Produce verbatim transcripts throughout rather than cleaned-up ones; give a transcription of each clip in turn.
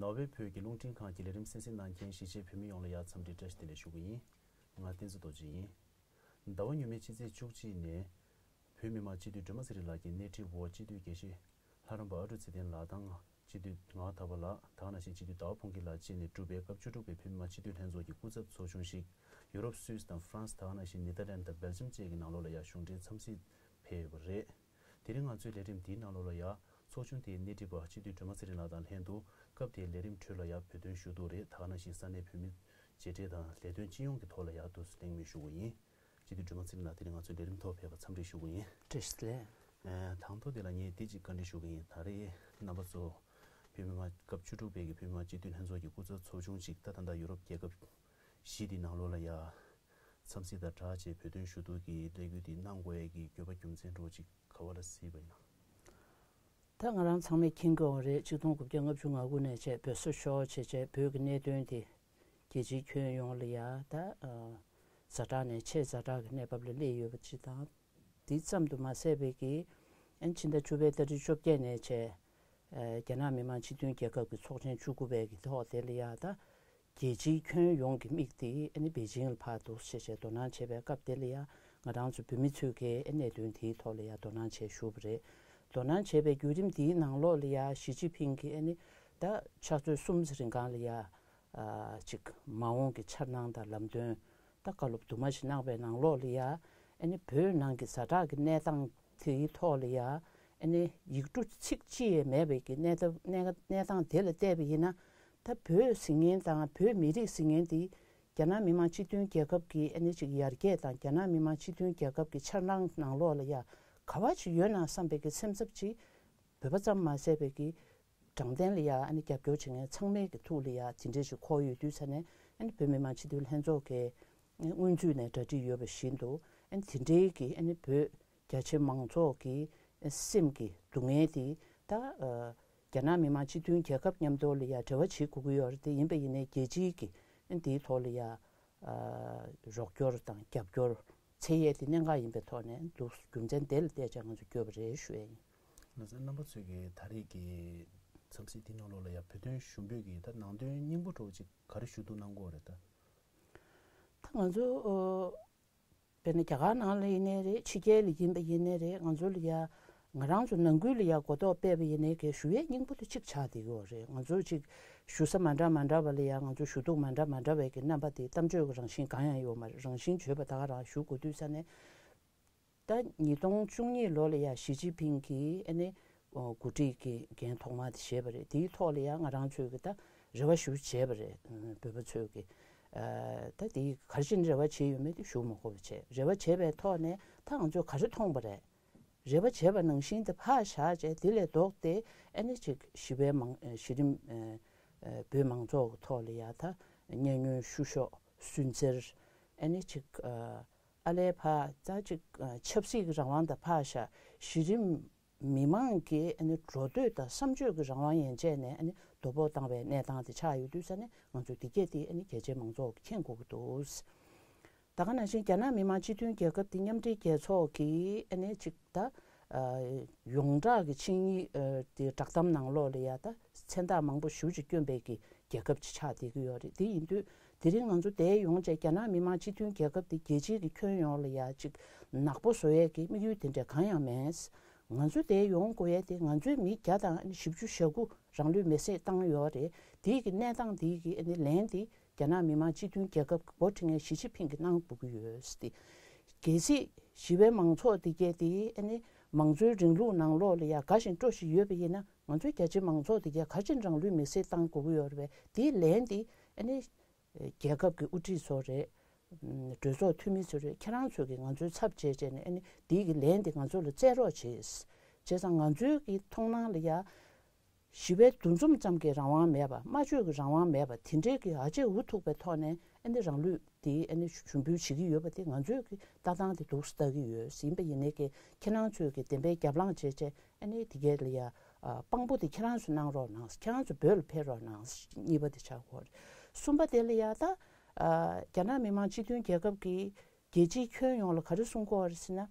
ནོར་ཝེ་བོད་ཀྱི་རླུང་འཕྲིན་ཁང་གི་ལས་རིམ་གསན་གཟིགས་གནང་མཁན་གཞིས་བྱེས་བོད་མི་ཡོངས་ལ་ཡང་འཚམས་འདྲི་བཀྲ་ཤིས་བདེ་ལེགས་ཞུ་གི་ཡིན། ང་བསྟན་འཛིན་རྡོ་རྗེ་ཡིན། ཟླ་བ་ཉི་མའི་ཕྱི་ཚེས་བཅུ་གཅིག་ནས་བོད་མི་མང་སྤྱི་འཐུས་སྒྲོལ་མ་ཚེ་རིང་ལགས་ཀྱི་སྣེ་ཁྲིད་འོག་སྤྱི་འཐུས་དགེ་བཤེས་ལྷ་རམས་པ་ཨ་ཀྲུག་ཚེ་བརྟན་ལགས་དང་། སྤྱི་འཐུས་ངག་དག་པ་ལགས། ད་ག་ནང་བཞིན་སྤྱི་འཐུས་ཟླ་བ་ཕུན་སྐྱིད་ལགས་བཅས་ནས་གྲུབ་པའི་སྐབས་བཅུ་དྲུག་པའི་བོད་མི་མང་སྤྱི་འཐུས་ལྷན་ཚོགས་ཀྱི་སྐུ་ཚབ་ཚོགས་ཆུང་ཞིག་ཡུ་རོབ་སུད་སི་དང་ཧྥ་རན་སི། ད་ག་ནང་བཞིན་ནེ་དར་ལན་དང་སྦེལ་ཇམ་བཅས་ཀྱི་ནང་ལོགས་ལ་ཡང་གཞུང་འབྲེལ་འཚམས་གཟིགས་ཕེབས་ཡོད་པ་རེད། དེ་རིང་ང་ཚོའི་ལས་རིམ་འདིའི་ནང་ལོགས་ལ་ཡང་ཚོགས་ཆུང་དེའི་སྣེ་ཁྲིད་པ་སྤྱི་འཐུས་སྒྲོལ་མ་ཚེ་རིང་ལགས་དང་ལྷན་དུ་སྐབས་དེའི་ལས་རིམ་ཁྲོད་ལ་ཡང་བོད་དོན་ཞུ་གཏུག་རེད། ད་ག་ནང་བཞིན་ས་གནས་བོད་མི་མཇལ་འཕྲད་དང་ལས་དོན་སྤྱི་ཡོངས་ཀྱི་ཐོག་ལ་ཡང་དུ་གླེང་མོལ་ཞུ་གི་ཡིན། སྤྱི་འཐུས་སྒྲོལ་མ་ཚེ་རིང་ལགས་དེ་རིང་ང་ཚོའི་ལས་རིམ་ཐོག་ཕེབས་པར་འཚམས་འདྲི་ཞུ་གི་ཡིན། བཀྲ་ཤིས་བདེ་ལེགས། ཨ། དང་ཐོག་དེ་ལ་ངས་འདི་གཅིག་བཀའ་འདྲི་ཞུ་གི་ཡིན། ད་རེས་རྣམ་པ་ཚོ་བོད་མི་མང་སྐབས་བཅུ་དྲུག་པའི་གི་བོད་མི་མང་སྤྱི་འཐུས་ལྷན་ཚོགས་ཀྱི་སྐུ་ཚབ་ཚོགས་ཆུང་ཅིག་ད་ད་ལྟ་ཡུ་རོབ་རྒྱལ་ཁབ་བཞི་དེའི་ནང་ལོགས་ལ་ཡ་འཚམས་གཟིགས་དང་སྦྲགས་བྱས་བོད་དོན་ཞུ་གཏུག་གི་ལས་འགུལ་འདི་གནང་དགོས་ཡ་གི་དགོས་པ་རྒྱུ་མཚན་འདྲ་བོ་ཅིག་ག་བ་ལ་གཟིགས་པ་ཡིན་ན། ད་ང་རང་ཚང་མས་མཁྱེན་གྱི་ཡོད་རེད། ཆིག་སྟོང་དགུ་བརྒྱ་ལྔ་བཅུ་ང་དགུ་ནས་བྱས་བོད་སོ་ཤོར་བྱས་བྱས་བོད་ཀྱི་གནད་དོན་དེ་རྒྱལ་སྤྱིའི་ཁྱོན་ཡོངས་ལ་ཡ་ད་ཨ་ཛ་དྲག་ནས་ཆེས་ཛ་དྲག་གི་གནས་བབ་ལ་སླེབས་ཡོད་པ་ཅིག་དང་། དེ་ཙམ་དུ་མ་ཟད་པའི་གི་ཨ་ནི་ཕྱི་ཟླ་བཅུ་པའི་ཏ་རིག་བཅོ་བརྒྱད་ནས་བྱས་ཨ་རྒྱ་ནག་མི་དམངས་སྤྱི་མཐུན་རྒྱལ་ཁབ་ཀྱི་ཚོགས་ཆེན་བཅུ་དགུ་པའི་གི་ཐོག་དེ་ལ་ཡ་ད་རྒྱལ་སྤྱིའི་ཁྱོན་ཡོངས་ཀྱི་མིག་དེ་ཨ་ནི་པེ་ཅིང་ལ་ཕར་འདུག་ཟེར་བྱས་དོ་སྣང་བྱས་པའི་སྐབས་དེ་ལ་ཡ་ང་རང་ཚོ་བོད་མི་ཚོས་ཀྱི་ཨ་གནད་དོན་དེའི་ཐོག་ལ་ཡ་དོ་སྣང་བྱས་བཞུགས་པ་རེད། དོ་སྣང་བྱས་པའི་བརྒྱུད་རིམ་དེའི་ནང་ལོགས་ལ་ཡ་ཞི་ཅིན་ཕིང་གིས་ཨ་ནི་ད་ཕྱག་ཚོད་གསུམ་ཙམ་རིང་གང་ལ་ཡ་ཨ་ཅིག་མ་འོངས་ཀྱི་འཆར་སྣང་དང་ལམ་སྟོན་ད་བཀའ་སློབ་དུ་མ་ཞིག་གནང་བའི་ནང་ལོགས་ལ་ཡ་ཨ་ནི་བོད་ནང་གི་ཛ་དྲག་གི་གནས་སྟངས་དེའི་ཐོག་ལ་ཡ་ཨ་ནི་ཡིག་འབྲུ་ཚིག་གཅིག་ཡང་མེད་པའི་གི་གནས་སྟངས་གནས་གནས་སྟངས་དེ་ལ་བལྟས་པ་ཡིན་ན། ད་བོད་ཟེར་མཁན་དང་བོད་མི་རིགས་ཟེར་མཁན་དེ་རྒྱ་ནག་མི་དམངས་སྤྱི་མཐུན་རྒྱལ་ཁབ་ཀྱི་ཨ་ནི་ཅིག་ཡར་རྒྱས་དང་རྒྱ་ནག་མི་དམངས་སྤྱི་མཐུན་རྒྱལ་ཁབ་ཀྱི་འཆར་སྣང་ནང་ལོགས་ལ་ཡ་ག་བ་ཅིག་ཡོད་ན་བསམ་པའི་གི་སེམས་འཚབ་ཅིག་བོད་པ་ཙམ་མ་ཟད་པའི་གི་དྲང་བདེན་ལ་ཡ་ཨ་ནི་རྒྱབ་སྐྱོར་བྱེད་མཁན་ཚང་མའི་གི་ཐུགས་ལ་ཡ་དེ་འདྲ་ཞིག་འཁོར་ཡོད་དུས་ཙ་ནས་ཨ་ནི་བོད་མི་མང་སྤྱི་འཐུས་ལྷན་ཚོགས་ཀྱི་སྔོན་ཚུད་ནས་གྲ་སྒྲིག་ཡོད་པ་བཞིན་དུ་ཨ་ནི་དེ་འདྲའི་གི་ཨ་ནི་བོད་རྒྱ་ཆེ་མང་ཚོགས་ཀྱི་སེམས་ཀྱི་སྡུག་བསྔལ་དེ་ད་རྒྱ་ནག་མི་དམངས་སྤྱི་མཐུན་རྒྱལ་ཁབ་མཉམ་དུ་ལ་ཡ་འབྲེལ་བ་བྱེད་དགོས་ཀྱི་ཡོད་རེད་དེ། ཡིན་པ་ཡིན་ནའི་རྒྱལ་སྤྱིའི་གི་ཨ་ནི་དེའི་ཐོག་ལ་ཡ་རོགས་སྐྱོར་དང་རྒྱབ་སྐྱོར་འཚལ་ཡས་དེ་གནད་འགག་ཡིན་པའི་ཐོག་ནས་འདུག་རྒྱུ་མཚན་དེ་ལ་བལྟས་ཙང་ང་ཚོ་བསྐྱོད་པ་རེད་ཞུ་ཡས་ཡིན། ལགས་སོ། རྣམ་པ་ཚོས་ཀྱི་ད་རེས་ཀྱི་འཚམས་གཟིགས་འདི་ནང་ལོགས་ལ་ཡང་བོད་དོན་ཞུ་འབོད་ཀྱི་ད་ནང་དོན་སྙིང་པོ་འདྲ་བོ་ཅིག་ག་རེ་ཞུ་གཏུག་གནང་གི་ཡོད་རེད་ད། ད་ང་ཚོ་ཨོ་དཔེར་ན་རྒྱ་གར་ནང་ལ་ཡིན་ནའི་རེད། ཕྱི་རྒྱལ་ལ་ཡིན་པ་ཡིན་ནའི་རེད། ང་ཚོ་ལ་ཡ་ང་རང་ཚོ་ནང་ཁུལ་ལ་ཡ་གོ་རྟོགས་སྤེལ་བ་ཡིན་ནའི་གི་ཞུ་ཡས་སྙིང་པོ་དེ་གཅིག་ཆགས་བསྡད་ཀྱི་ཡོད་རེད། ང་ཚོ་ཅིག་ཞུ་ས་མ་འདྲ་མ་འདྲ་བ་ལ་ཡ་ང་ཚོ་ཞུ་གཏུག་མ་འདྲ་མ་འདྲ་བའི་གི་རྣམ་པ་དེ་གཏམ་བརྗོད་ཀྱི་རང་བཞིན་གང་ཡང་ཡོད་མ་རེད། རང་བཞིན་བརྗོད་པ་ད་ག་རང་ཞུ་དགོས་དུས་ཙ་ནས། ད་ཉིས་སྟོང་བཅུ་གཉིས་ལོ་ལ་ཡ་ཞི་ཅིན་ཕིང་གིས་ཨ་ནི་འགོ་ཁྲིད་ཀྱི་འགན་ཐོག་མ་དེ་བཞེས་པ་རེད། དེའི་ཐོག་ལ་ཡ་ང་རང་ཚོས་ཀྱི་ད་རེ་བ་ཞུ་བྱས་པ་རེད། བོད་པ་ཚོས་ཀྱི་ཨ་ད་དེ་ག་རེ་བྱས་ནས་རེ་བ་བྱས་ཡོད་མེད་དེ་ཞུ་མ་དགོས་པ་བྱས། རེ་བ་བྱས་པའི་ཐོག་ནས་ད་ང་ཚོས་ག་རེ་མཐོང་པ་རེད། རེ་བ་བྱས་པ་ནང་བཞིན་དེ་ཕར་བཞག་བྱས་དེ་ལས་ལྡོག་སྟེ་ཨ་ནི་ཅིག་ཞི་བའི་མང་གཞི་རིམ་བོད་མང་ཚོགས་ཀྱི་ཐོག་ལ་ཡ་ད་གཉའ་གནོན་བཤུ་གཞོག་སུན་གཙེར་ཨ་ནི་ཅིག་ཨ་ལས་ཕར་ཙག་ཅིག་ཆབ་སྲིད་ཀྱི་རང་དབང་དང་ཕར་བཞག་གཞི་རིམ་མི་མང་གི་ཨ་ནི་འགྲོ་སྡོད་དང་བསམ་སྤྱོད་ཀྱི་རང་དབང་ཡན་ཆད་ནས་ཨ་ནི་དོ་ཕོག་བཏང་བའི་གནས་སྟངས་དེ་ཆགས་ཡོད་དུས་ཙ་ནས་ང་ཚོ་འདི་གས་དེ་ཨ་ནི་རྒྱ་ཆེའི་མང་ཚོགས་ཀྱིས་མཁྱེན་དགོས་ཀྱི་འདུག་ད་ག་ནང་བཞིན་རྒྱ་ནག་མི་དམངས་སྤྱི་མཐུན་རྒྱལ་ཁབ་དེ་མཉམ་འབྲེལ་རྒྱལ་ཚོགས་ཀྱི་ཨ་ནི་ཅིག་ད་ཡོངས་གྲགས་ཀྱི་ཆིངས་ཡིག་དེ་བསྒྲགས་གཏམ་ནང་ལོགས་ལ་ཡ་ད་མཚན་རྟགས་མང་པོ་ཞེ་པོ་ཅིག་བསྐྱོན་པའི་གི་རྒྱལ་ཁབ་ཅིག་ཆགས་བསྡད་ཀྱི་ཡོད་རེད། དེ་ཡིན་དུས་དེ་རིང་ང་ཚོ་འདིར་ཡོང་བྱས་རྒྱ་ནག་མི་དམངས་སྤྱི་མཐུན་རྒྱལ་ཁབ་དེ་རྒྱལ་སྤྱིའི་གི་ཁྱོན་ཡོངས་ལ་ཡ་ཅིག་ནག་པོ་བཟོ་ཡས་ཀྱི་དམིགས་ཡུལ་དེ་འདྲ་གང་ཡང་མེད། ང་ཚོ་འདིར་ཡོང་དགོས་ཡས་དེ་ང་ཚོའི་མི་བརྒྱ་དང་བཞི་བཅུ་ཞེ་དགུ་རང་ལུས་མེར་སྲེག་བཏང་ཡོད་རེད། དེའི་གི་གནས་སྟངས་དེའི་གི་ཨ་ནི་ལན་དེ་རྒྱ་ནག་མི་དམངས་སྤྱི་མཐུན་རྒྱལ་ཁབ་ཀྱི་འགོ་ཁྲིད་མཁན་ཞི་ཅིན་ཕིང་གིས་གནང་དགོས་ཀྱི་ཡོད་ཟེར་ཏེ། གལ་སྲིད་ཞི་བའི་མང་ཚོགས་དེ་གས་དེ་ཨ་ནི་མང་གཙོའི་རིང་ལུགས་ནང་ལོགས་ལ་ཡ་དགའ་ཞིང་སྤྲོ་ཞིང་ཡོད་པ་ཡིན་ན་ང་ཚོའི་རྒྱ་ཆེའི་མང་ཚོགས་དེ་གས་ག་རེ་བྱས་ནས་རང་ལུས་མེར་སྲེག་བཏང་དགོས་ཀྱི་ཡོད་རེད་པས། དེའི་ལན་དེ་ཨ་ནི་རྒྱལ་ཁབ་ཀྱི་དབུ་ཁྲིད་ཚོ་རེད། གྲོས་ཚོགས་འཐུས་མི་ཚོ་རེད། ཁྱེད་རང་ཚོས་ཀྱིས་ང་ཚོའི་ཚབ་བྱས་བྱས་ནས་ཨ་ནི་དེའི་གི་ལན་དེ་ང་ཚོ་ལ་སྩལ་རོགས་བྱེད། བྱས་ཙང་ང་ཚོའི་གི་མཐོང་སྣང་ལ་ཡ། ཞི་བའི་འདུ་འཛོམས་ཙམ་གྱི་རང་དབང་མེད་པ། སྨྲ་བརྗོད་ཀྱི་རང་དབང་མེད་པ། དེ་འདྲའི་གི་ཨ་ཅེ་འུ་ཐུག་པའི་ཐོག་ནས་ཨ་ནི་རང་ལུས་དེ་ཨ་ནི་ཞུ་འབུལ་བྱེད་ཀྱི་ཡོད་པ་དེ་ང་ཚོས་ཀྱི་ལྟ་སྟངས་དེ་སྡུག་ས་ལྟ་གི་ཡོད། ཡིན་པ་ཡིན་ནའི་གི་ཁྱེད་རང་ཚོས་ཀྱི་བདེན་པའི་རྒྱབ་ལངས་བྱས་བྱས་ཨ་ནི་དེ་གས་ལ་ཡ་ཨ་དཔང་པོ་དེ་ཁྱེད་རང་ཚོས་གནང་རོགས་གནང་། ཁྱེད་རང་ཚོ་བོད་ལ་ཕེབས་རོགས་གནང་། གཉིས་པ་དེ་ཆགས་ཀྱི་ཡོད་རེད། གསུམ་པ་དེ་ལ་ཡ་ད་ཨ་རྒྱ་ནག་མི་དམངས་སྤྱི་མཐུན་རྒྱལ་ཁབ་ཀྱི་རྒྱལ་སྤྱིའི་ཁྱོན་ཡོངས་ལ་ག་རེ་གསུང་གི་ཡོད་རེད་ཟེར་ན།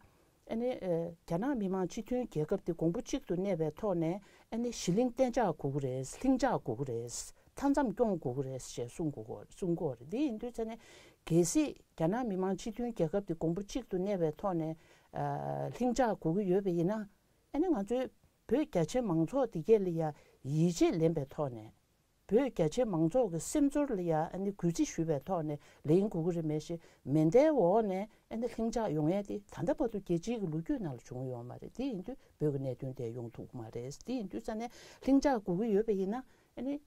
ཨ་ནི་ཨ་རྒྱ་ནག་མི་དམངས་སྤྱི་མཐུན་རྒྱལ་ཁབ་དེ་གོང་བུ་གཅིག་ཏུ་གནས་པའི་ཐོག་ནས་ཨ་ནི་ཞི་ལྷིང་གཏན་འཇགས་དགོས་ཀྱི་རེད། ལྷིང་འཇགས་དགོས་ཀྱི་རེད། མཐའ་མཚམས་སྐྱོང་དགོས་ཀྱི་རེད་ཞེས་གསུང་དགོས་ཀྱི་གསུང་གི་ཡོད་རེད། དེ་ཡིན་དུས་ཙང་ནས་གལ་སྲིད་རྒྱ་ནག་མི་དམངས་སྤྱི་མཐུན་རྒྱལ་ཁབ་དེ་གོང་བུ་གཅིག་ཏུ་གནས་པའི་ཐོག་ནས་ཨ་ལྷིང་འཇགས་དགོས་ཀྱི་ཡོད་པ་ཡིན་ན། ཨ་ནི་ང་ཚོའི་བོད་རྒྱ་ཆེ་མང་ཚོགས་དེ་གས་ལ་ཡ་ཡིད་ཆེས་ལེན་པའི་ཐོག་ནས། བོད་རྒྱ་ཆེ་མང་ཚོགས་ཀྱི་སེམས་ཚོར་ལ་ཡ་ཨ་ནི་གུས་བརྩི་ཞུ་བའི་ཐོག་ནས་ལེན་དགོས་ཀྱི་རེད། མེད་ཤེས་མེ་མདའི་འོག་ནས་ཨ་ནི་ལྷིང་འཇགས་ཡོང་ཡས་དེ་ད་ལྟ་བར་དུ་རྒྱལ་སྤྱིའི་གི་ལོ་རྒྱུས་ནང་ལ་བྱུང་ཡོད་མ་རེད། དེ་ཡིན་དུས་བོད་ཀྱི་གནད་དོན་དེ་ཡོང་ཐུབ་ཀྱི་མ་རེད། དེ་ཡིན་དུས་ཙང་ནས་ལྷིང་འཇགས་དགོས་ཀྱི་ཡོད་པ་ཡིན་ན་ཨ་ནི།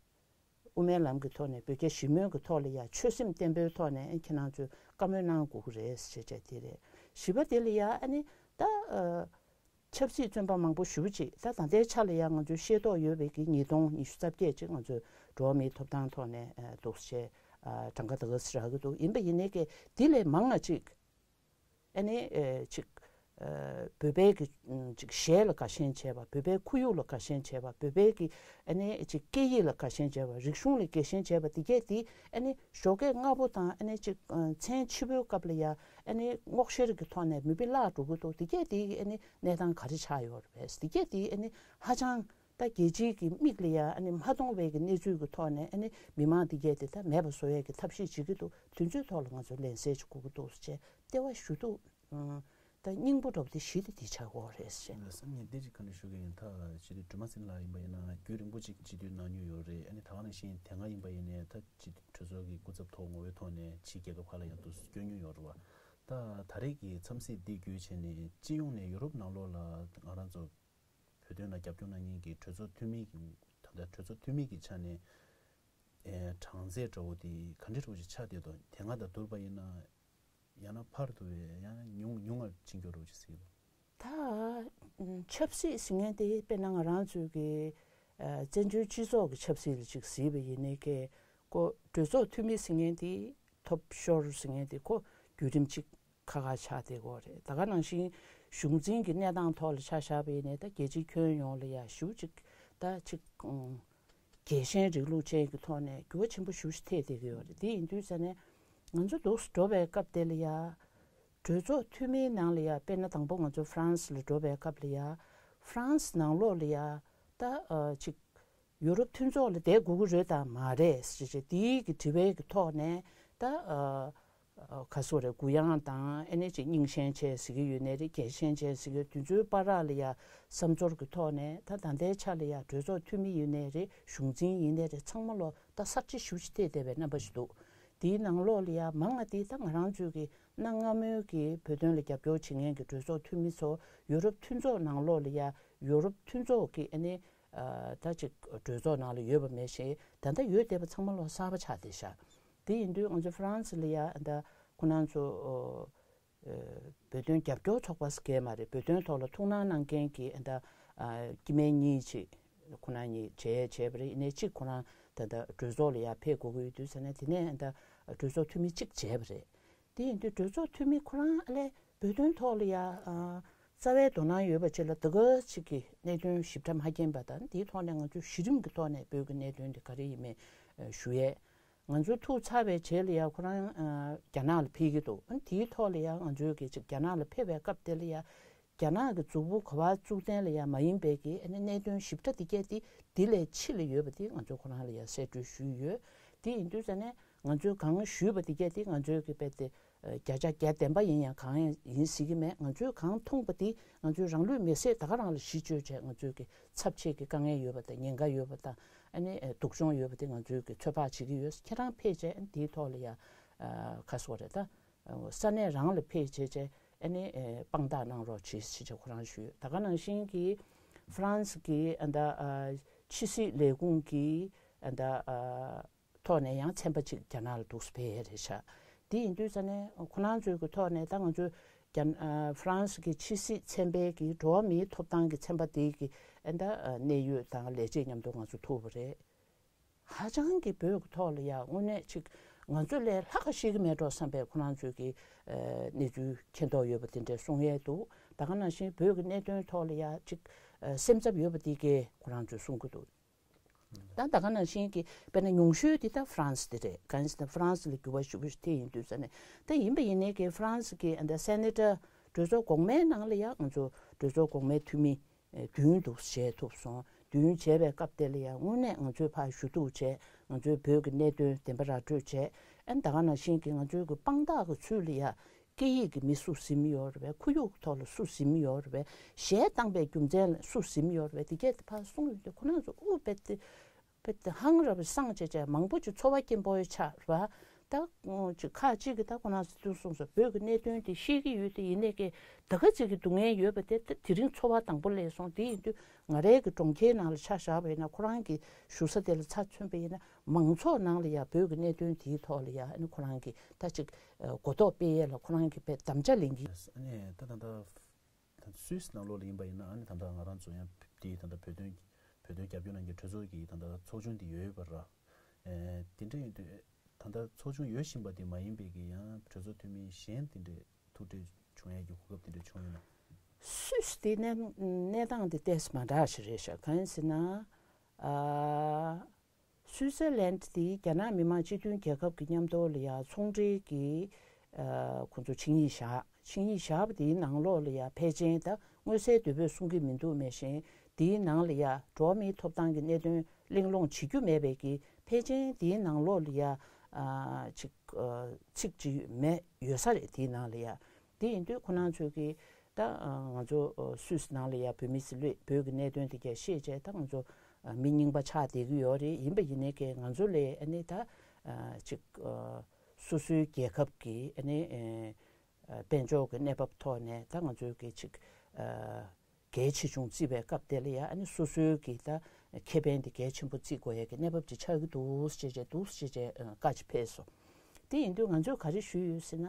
དབུ་མའི་ལམ་གྱི་ཐོག་ནས་བོད་རྒྱ་ཞི་མོལ་གྱི་ཐོག་ལ་ཡ་ཆོད་སེམས་བརྟན་པོའི་ཐོག་ནས་ཁྱེད་རང་ཚོས་བཀའ་མོལ་གནང་དགོས་ཀྱི་རེད་ཞེས་བྱས་དེ་རེད། བཞི་པ་དེ་ལ་ཡ་ཨ་ནི་ད་ཨ་ཆབ་སྲིད་བཙོན་པ་མང་པོ་ཞེ་པོ་ཅིག་ད་ད་ལྟའི་ཆ་ལ་ཡ་ང་ཚོས་ཤེས་རྟོགས་ཡོད་པའི་གི་ཉིས་སྟོང་ཉི་ཤུ་རྩ་བརྒྱད་ཅིག་ང་ཚོས་འགྲོ་བ་མིའི་ཐོབ་ཐང་ཐོག་ནས་ཨ་འདུག་སེ་ཨ་གྲངས་ཀ་ད་ག་སེ་རག་གི་འདུག་ཡིན་པ་ཡིན་ནའི་གི་དེ་ལས་མང་ང་ཅིག་ཨ་ནི་ཨེ་ཅིག་ཨེ་བོད་པའི་གི་ཅིག་གཞས་ལ་དགའ་ཞེན་བྱས་པ། བོད་པའི་ཁོར་ཡུག་ལ་དགའ་ཞེན་བྱས་པ། བོད་པའི་གི་ཨ་ནི་ཅིག་སྐད་ཡིག་ལ་དགའ་ཞེན་བྱས་པ། རིག་གཞུང་ལ་དགའ་ཞེན་བྱས་པ་དེ་གས་དེ་ཨ་ནི་ཞོགས་ཀས་སྔ་པོ་དང་ཨ་ནི་ཅིག་ཨ་མཚན་ཕྱི་པོའི་སྐབས་ལ་ཡ་ཨ་ནི་སྔོག་བཤེར་གི་ཐོག་ནས་མེ་འཕེན་བརླག་འགྲོ་གི་འདུག་དེ་གས་དེ་ཨ་ནི་གནས་སྟངས་ག་རེ་ཆགས་ཡོད་རེད། དེ་གས་དེ་ཨ་ནི་ཧ་ཅང་ད་རྒྱལ་སྤྱིའི་གི་མིག་ལ་ཡ་ཨ་ནི་མ་མཐོང་བའི་གི་གནས་ཚུལ་གི་ཐོག་ནས་ཨ་ནི་མི་མང་དེ་གས་དེ་ད་མེད་པ་བཟོ་ཡས་གི་ཐབས་ཤེས་བྱེད་ཀྱི་འདུག་དེ་ཚོའི་ཐོག་ལ་ང་ཚོ་ལན་གསལ་ཅིག་དགོས་ཀྱི་འདུག་ཅེས་ལྟེ་བ་ཞུ་གཏུག་ད་སྙིང་པོ་འདྲ་པོ་དེ་བཞི་དེ་དེ་ཆགས་ཀྱི་ཡོད་རེད་ཟེར། ལགས་སོ། ངས་འདི་ཅིག་བཀའ་འདྲི་ཞུ་གི་ཡིན། ད་སྤྱི་འཐུས་སྒྲོལ་མ་ཚེ་རིང་ལགས་ཡིན་པ་ཡིན་ན་རྒྱུན་རིང་པོ་ཅིག་སྤྱི་འཐུས་གནང་མྱོང་ཡོད་རེད། ཨ་ནི་ད་ག་ནང་བཞིན་དེ་སྔ་ཡིན་པ་ཡིན་ནའི་ད་སྤྱི་འཐུས་གྲོས་ཚོགས་ཀྱི་སྐུ་ཚབ་ཐོག་ངོ་བོའི་ཐོག་ནས་ཕྱིའི་རྒྱལ་ཁབ་ཁག་ལ་ཡང་འདུག་སེ་བསྐྱོད་མྱོང་ཡོད་རེད་བ། ད་ད་རེས་ཀྱི་འཚམས་གཟིགས་འདི་བརྒྱུད་བྱས་ནས་སྤྱི་ཡོངས་ནས་ཡུ་རོབ་ནང་ལོགས་ལ་ང་རང་ཚོ་བོད་དོན་ལ་རྒྱབ་སྐྱོར་གནང་མཁན་གྱི་གྲོས་ཚོགས་འཐུས་མི་གི་ད་ལྟ་གྲོས་ཚོགས་འཐུས་མི་གི་ཆ་ནས་ཨེ་གྲངས་ཚད་འདྲ་བོ་དེ་ག་འདྲ་འདྲ་བོ་ཞིག་ཆགས་བསྡད་འདུག་དེ་སྔ་དང་བསྡུར་བ་ཡིན་ན་ཡང་ན་འཕར་འདུག་བས་ཡང་ན་ཉུང་ཉུང་ང་ཕྱིན་འགྱུར་འདྲ་བོ་ཞིག་གཟིགས་འདུག་ད་ཆབ་སྲིད་ཟེར་མཁན་དེ་དཔེར་ན་ང་རང་ཚོའི་གི་ཨ་བཙན་བྱོལ་སྤྱི་ཚོགས་ཀྱི་ཆབ་སྲིད་ལ་ཅིག་གཟིགས་པ་ཡིན་ནའི་གི་ཁོ་གྲོས་ཚོགས་འཐུས་མི་ཟེར་མཁན་དེ་ཐོབ་ཤོར་ཟེར་མཁན་དེ་ཁོ་བརྒྱུད་རིམ་ཅིག་ཁག་ཁག་ཆགས་བསྡད་ཀྱི་ཡོད་རེད། ད་ག་ནང་བཞིན་གཞུང་འཛིན་གྱི་གནས་སྟངས་ཐོག་ལ་ཆ་བཞག་པ་ཡིན་ནའི་ད་རྒྱལ་སྤྱིའི་ཁྱོན་ཡོངས་ལ་ཡ་ཞེ་པོ་ཅིག་ད་ཅིག་ཨང་རྒྱལ་ཞེན་རིང་ལུགས་ཅན་གྱི་ཐོག་ནས་འགྱུར་བ་ཆེན་པོ་ཞེ་པོ་ཅིག་ཐེབས་བསྡད་ཀྱི་ཡོད་རེད། དེ་ཡིན་དུས་ཙང་ནས་ང་ཚོ་འདུག་སེ་འགྲོ་བའི་སྐབས་དེ་ལ་ཡ་གྲོས་ཚོགས་འཐུས་མིའི་ནང་ལ་ཡ་དཔེར་ན་དང་པོ་ང་ཚོ་ཧྥ་རན་སི་ལ་འགྲོ་བའི་སྐབས་ལ་ཡ་ཧྥ་རན་སི་ནང་ལོགས་ལ་ཡ་ད་ཨ་ཅིག་ཡུ་རོབ་མཐུན་ཚོགས་ལ་བསྡད་དགོས་ཀྱི་རེད་དང་མ་རེད་ཟེར་བྱས་དེའི་གི་དྲི་བའི་གི་ཐོག་ནས་ད་ཨ་ཨ་ག་སོ་རེད། གུ་ཡངས་དང་ཨེ་ནས་ཅིག་རྙིང་ཞེན་ཆེ་ཟེར་གྱི་ཡོད་ནའི་རེད། རྒྱལ་ཞེན་ཆེ་ཟེར་གྱི་ཡོད། དེ་ཚོའི་བར་ལ་ཡ་བསམ་ཚོར་གྱི་ཐོག་ནས་ད་ད་ལྟའི་ཆ་ལ་ཡ་གྲོས་ཚོགས་འཐུས་མི་ཡིན་ནའི་རེད། གཞུང་འཛིན་ཡིན་ནའི་རེད། ཚང་མ་ལོ་ད་གསར་བརྗེ་ཞེ་པོ་ཅིག་ཐེབས་བསྡད་པའི་རྣམ་པ་ཞིག་འདུག་དེའི་ནང་ལོགས་ལ་ཡ་མང་ང་དེ་ད་ང་རང་ཚོའི་གི་གནའ་སྔ་མོའི་གི་བོད་དོན་ལ་རྒྱབ་སྐྱོར་བྱེད་མཁན་གྱི་གྲོས་ཚོགས་འཐུས་མི་ཚོ་ཡུ་རོབ་མཐུན་ཚོགས་ནང་ལོགས་ལ་ཡ་ཡུ་རོབ་མཐུན་ཚོགས་ཀྱི་ཨ་ནི་ཨ་ད་ཅིག་གྲོས་ཚོགས་ནང་ལ་ཡོད་པ་མེད་ཤེས། ད་ལྟ་ཡོད་བསྡད་པ་ཚང་མ་ལོ་གསར་པ་ཆགས་བསྡད་ཤག་དེ་ཡིན་དུས་ང་ཚོ་ཧྥ་རན་སི་ལ་ཡ་ཨ་ད་ཁོ་རང་ཚོ་ཨ་བོད་དོན་རྒྱབ་སྐྱོར་ཚོགས་པ་ཟེར་མཁན་མ་རེད། བོད་དོན་ཐོག་ལ་ཐུགས་སྣང་གནང་མཁན་གྱི་ཨ་ད་ཨ་སྐྱེ་དམན་གཉིས་ཅིག་ཁོ་རང་གཉིས་མཇལ་བྱས་པ་རེད། ཡིན་ནའི་གཅིག་ཁོ་རང་ད་ལྟ་གྲོས་ཚོགས་ལ་ཡ་ཕེབས་དགོས་ཀྱི་ཡོད་དུས་ཙང་ནས་དེ་ནས་ཨ་ད་གྲོས་ཚོགས་འཐུས་མི་གཅིག་མཇལ་བ་རེད། དེ་ཡིན་དུས་གྲོས་ཚོགས་འཐུས་མི་ཁོ་རང་ཨ་ལས་བོད་དོན་ཐོག་ལ་ཡ་ཨ་རྩ་བའི་དོ་སྣང་ཡོད་པ་ཅིག་ལ་ད་ག་ཅིག་གི་གནད་དོན་ཞིབ་ཕྲ་མ་མཁྱེན་པ་དང་། དེའི་ཐོག་ནས་ང་ཚོས་གཞི་རིམ་གྱི་ཐོག་ནས་བོད་ཀྱི་གནད་དོན་དེ་ག་རེ་ཡིན་མིན་ཨ་ཞུ་ཡས། ང་ཚོ་ཐུག་ཚར་བའི་རྗེས་ལ་ཡ་ཁོ་རང་ཨ་རྒྱ་ནག་ལ་ཕེབས་ཀྱི་འདུག་ཨ་དེའི་ཐོག་ལ་ཡ་ང་ཚོའི་གི་ཅིག་རྒྱ་ནག་ལ་ཕེབས་པའི་སྐབས་དེ་ལ་ཡ་རྒྱ་ནག་གི་མཛུབ་གུ་ག་པར་བཙུགས་གཏན་ལ་ཡ་མ་ཡིན་པའི་གི་ཨ་ནི་གནད་དོན་ཞིབ་ཕྲ་དེ་གས་དེ་དེ་ལས་ཕྱི་ལ་ཡོད་པ་དེ་ང་ཚོ་ཁོ་རང་ལ་ཡ་གསལ་སྤྲོད་ཞུས་ཡོད། དེ་ཡིན་དུས་ཙང་ནས་ང་ཚོས་གང་ཞུས་པ་དེ་གས་དེ་ང་ཚོའི་གི་དཔེ་དེ་བརྒྱ་ཆ་བརྒྱ་བདེན་པ་ཡིན་ཡང་གང་ཡང་ཡིན་སྲིད་ཀྱི་མེད། ང་ཚོས་གང་མཐོང་པ་དེ་ང་ཚོས་རང་ལུས་མེར་སྲེག་ད་ག་རང་ལ་གཞི་བཅོལ་བྱས་ང་ཚོའི་གི་ཚབས་ཆེ་གི་དཀའ་ངལ་ཡོད་པ་དང་ཉེན་ཁ་ཡོད་པ་དང་ཨ་ནི་སྡུག་སྦྱོང་ཡོད་པ་དེ་ང་ཚོའི་གི་ཚོད་དཔག་བྱེད་ཀྱི་ཡོད། ཁྱེད་རང་ཕེབས་བྱས་ཨ་ནི་དེའི་ཐོག་ལ་ཡ་ཨ་ག་སོ་རེད་ད། ས་གནས་རང་ལ་ཕེབས་བྱས་བྱས་ཨ་ནི་ཨེ་དཔང་རྟགས་གནང་རོགས་བྱེད་ཞེས་བྱས་ཁོ་རང་ཞུས་ཡོད། ད་ག་ནང་བཞིན་གྱི་ཧྥ་རན་སི་གི་ཨ་ད་ཨ་ཕྱི་སྲིད་ལས་ཁུངས་ཀྱི་ཨ་ད་ཨ་ཐོག་ནས་ཡང་ཚན་པ་གཅིག་རྒྱ་ནག་ལ་འདུག་སེ་ཕེབས་ཡས་རེད་ཤག་དེ་ཡིན་དུས་ཙང་ནས་ཁོ་རང་ཚོའི་གི་ཐོག་ནས་ད་ང་ཚོ་རྒྱ་ཨ་ཧྥ་རན་སི་གི་ཕྱི་སྲིད་ཚན་པའི་གི་འགྲོ་བ་མིའི་ཐོབ་ཐང་གི་ཚན་པ་དེའི་གི་ཨ་ད་ཨ་གནད་ཡོད་དང་ལས་བྱེད་མཉམ་དུ་ང་ཚོ་ཐུག་པ་རེད། ཧ་ཅང་གི་བོད་ཀྱི་ཐོག་ལ་ཡ་དངོས་གནས་ཅིག་ང་ཚོ་ལས་ལྷག་ག་ཤེས་ཀྱི་མེད་འགྲོ་བསམ་པའི་ཁོ་རང་ཚོའི་གི་ཨ་གནས་ཚུལ་མཁྱེན་རྟོགས་ཡོད་པ་དེ་འདྲས་གསུང་ཡས་འདུག་ད་ག་ནང་བཞིན་བོད་ཀྱི་གནད་དོན་ཐོག་ལ་ཡ་ཅིག་ཨ་སེམས་འཚབ་ཡོད་པ་དེ་གས་ཁོ་རང་ཚོས་གསུང་གི་འདུག་ད་ད་ག་ནང་བཞིན་གྱི་དཔེར་ན་ཉུང་ཤོས་དེ་ད་ཧྥ་རན་སི་དེ་རེད། གང་ཡིན་ཟེར་ན་ཧྥ་རན་སི་ལ་འགྱུར་བ་ཞེ་པོ་ཞིག་ཐེབས་ཡིན་དུས་ཙང་ནས། ད་ཡིན་པ་ཡིན་ནའི་གི་ཧྥ་རན་སི་གི་ཨ་ད་སེ་ནེ་ཊར་གྲོས་ཚོགས་གོང་མའི་ནང་ལ་ཡ་ང་ཚོ་གྲོས་ཚོགས་གོང་མའི་འཐུས་མི་ཨེ་བདུན་འདུག་བྱས་ཐུབ་སོང་། བདུན་བྱས་པའི་སྐབས་དེ་ལ་ཡང་དངོས་གནས་ང་ཚོས་ཕར་ཞུ་གཏུག་བྱས། ང་ཚོའི་བོད་ཀྱི་གནད་དོན་བདེན་པ་ར་སྤྲོད་བྱས། ཨ་ནི་ད་ག་ནང་བཞིན་གྱི་ང་ཚོའི་གི་དཔང་རྟགས་ཀྱི་ཚུལ་ལ་ཡང་སྐད་ཡིག་གི་མི་སུ་ཟིན་མི་ཡོད་རེད་པས། ཁོར་ཡུག་གི་ཐོག་ལ་སུ་ཟིན་མི་ཡོད་རེད་པས། གཞས་བཏང་པའི་རྒྱུ་མཚན་ལ་སུ་ཟིན་མི་ཡོད་རེད་པས། དེ་གས་དེ་ཕར་གསུངས་ཡོང་དུས་ཁོ་རང་ཚོ་དབུ་དཔེ་དེ་དཔེ་དེ་ཧང་ར་བའི་སངས་བྱས་བྱས། མང་པོ་ཅིག་ཚོར་བ་སྐྱེན་པོ་ཡོད་ཆགས་རེད་པ། ད་ཅིག་ཁ་ཅིག་གིས་ད་ཁོ་རང་ཚོ་གསུངས་སོང་། བོད་ཀྱི་གནད་དོན་དེ་ཤེས་ཀྱི་ཡོད་དེ། ཡིན་ནའི་ཀྱེ་ད་ག་ཅིག་གི་སྡུག་བསྔལ་ཡོད་པ་དེ་དེ་རིང་ཚོར་བ་དང་པོ་སླེབས་སོང་། དེ་ཡིན་དུས་ང་རའི་གི་གྲོང་ཁྱེར་ནང་ལ་ཆ་བཞག་པ་ཡིན་ན། ཁོ་རང་གི་བཞུགས་ས་དེ་ལ་ཆ་མཚོན་པ་ཡིན་ན། མང་ཚོགས་ནང་ལ་ཡང་བོད་ཀྱི་གནད་དོན་དེའི་ཐོག་ལ་ཡང་ཨ་ནི་ཁོ་རང་གི་ད་ཅིག་གོ་རྟོགས་སྤེལ་ཡས་ལ་ཁོ་རང་གི་དཔེ་དམ་བཅའ་ལེན་གྱི། ཨ་ནི་ད་ད་ད། ད་སུད་སི་ནང་ལོགས་ལ་ཡིན་པ་ཡིན་ན། ཨ་ནི་ད་ལྟ་ང་རང་ཚོ་ཡང་དེའི་ད་ལྟ་བོད་དོན་བོད་དོན་རྒྱབ་སྐྱོར་གནང་མཁན་གྲོས་ཚོགས་ཀྱི་ད་ལྟ་ཚོགས་ཆུང་དེ་ཡོད་པ་ར། ཨེ་དེ་འདྲ་ཡིན་དུས་ད་ལྟ་ཚོགས་ཆུང་ཡོད་བཞིན་པ་དེ་མ་ཡིན་པའི་གི་ཡང་གྲོས་ཚོགས་འཐུས་མི་གཞན་དེ་འདྲས་ཐུག་འཕྲད་བྱུང་ཡས་ཀྱི་གོ་སྐབས་དེ་འདྲས་བྱུང་ཡོད་ན། སུད་སི་དེ་གནས་གནས་སྟངས་དེ་ཏོག་ཙམ་མ་འདྲ་ཞིག་རེད་ཤག་གང་ཡིན་ཟེར་ན། ཨ། སུའི་ཙེར་ལན་དེ་རྒྱ་ནག་མི་དམངས་སྤྱི་མཐུན་རྒྱལ་ཁབ་ཀྱི་མཉམ་དུ་ལ་ཡང་ཚོང་འབྲེལ་གྱི་ཨ་ཁོང་ཚོ་ཆིངས་ཡིག་བཞག་ཆིངས་ཡིག་བཞག་པ་དེའི་ནང་ལོགས་ལ་ཡང་ཕལ་ཆེར་ད་མངོན་གསལ་དོད་པོས་གསུང་གི་མི་འདུག་མེད་བཞིན། དེའི་ནང་ལ་ཡང་འགྲོ་བ་མིའི་ཐོབ་ཐང་གི་གནད་དོན་གླེང་སློང་བྱེད་རྒྱུ་མེད་པའི་གི་ཕལ་ཆེར་དེའི་ནང་ལོགས་ལ་ཡང་ཨ་ཅིག་ཨ་ཚིག་ཅིག་མེད་ཡོད་ས་རེད། དེའི་ནང་ལ་ཡང་། དེ་ཡིན་དུས་ཁོ་རང་ཚོས་ཀྱིས་ད་ང་ཚོ་སུད་སི་ནང་ལ་ཡ་བོད་མི་སེར་སླེབས། བོད་ཀྱི་གནད་དོན་དེ་གས་ཤེས་བྱས། ད་ང་ཚོ་མི་རྙིང་པ་ཆགས་བསྡད་ཀྱི་ཡོད་རེད། ཡིན་པ་ཡིན་ནའི་ཀྱེ་ང་ཚོ་ལས་ཨ་ནི་ད་ཅིག་སོ་སོའི་རྒྱལ་ཁབ་ཀྱི་ཨ་ནི་དཔལ་འབྱོར་གྱི་གནས་བབ་ཐོག་ནས་ད་ང་ཚོའི་ཀྱི་ཅིག་གལ་ཆེ་ཆུང་བརྩི་བའི་སྐབས་དེ་ལ་ཡ་ཨ་ནི་སོ་སོའི་གི་ད་ཁེ་ཕན་དེ་གལ་ཆེན་པོ་བརྩི་དགོས་ཡ་གི་གནས་བབ་ཅིག་ཆགས་ཀྱི་འདུག་ཅེས་བྱས་འདུག་ཅེས་བྱས་བཀའ་ཅིག་ཕེབས་སོང་། དེ་ཡིན་དུས་ང་ཚོས་ག་རེ་ཞུས་ཡོད་ཟེར་ན།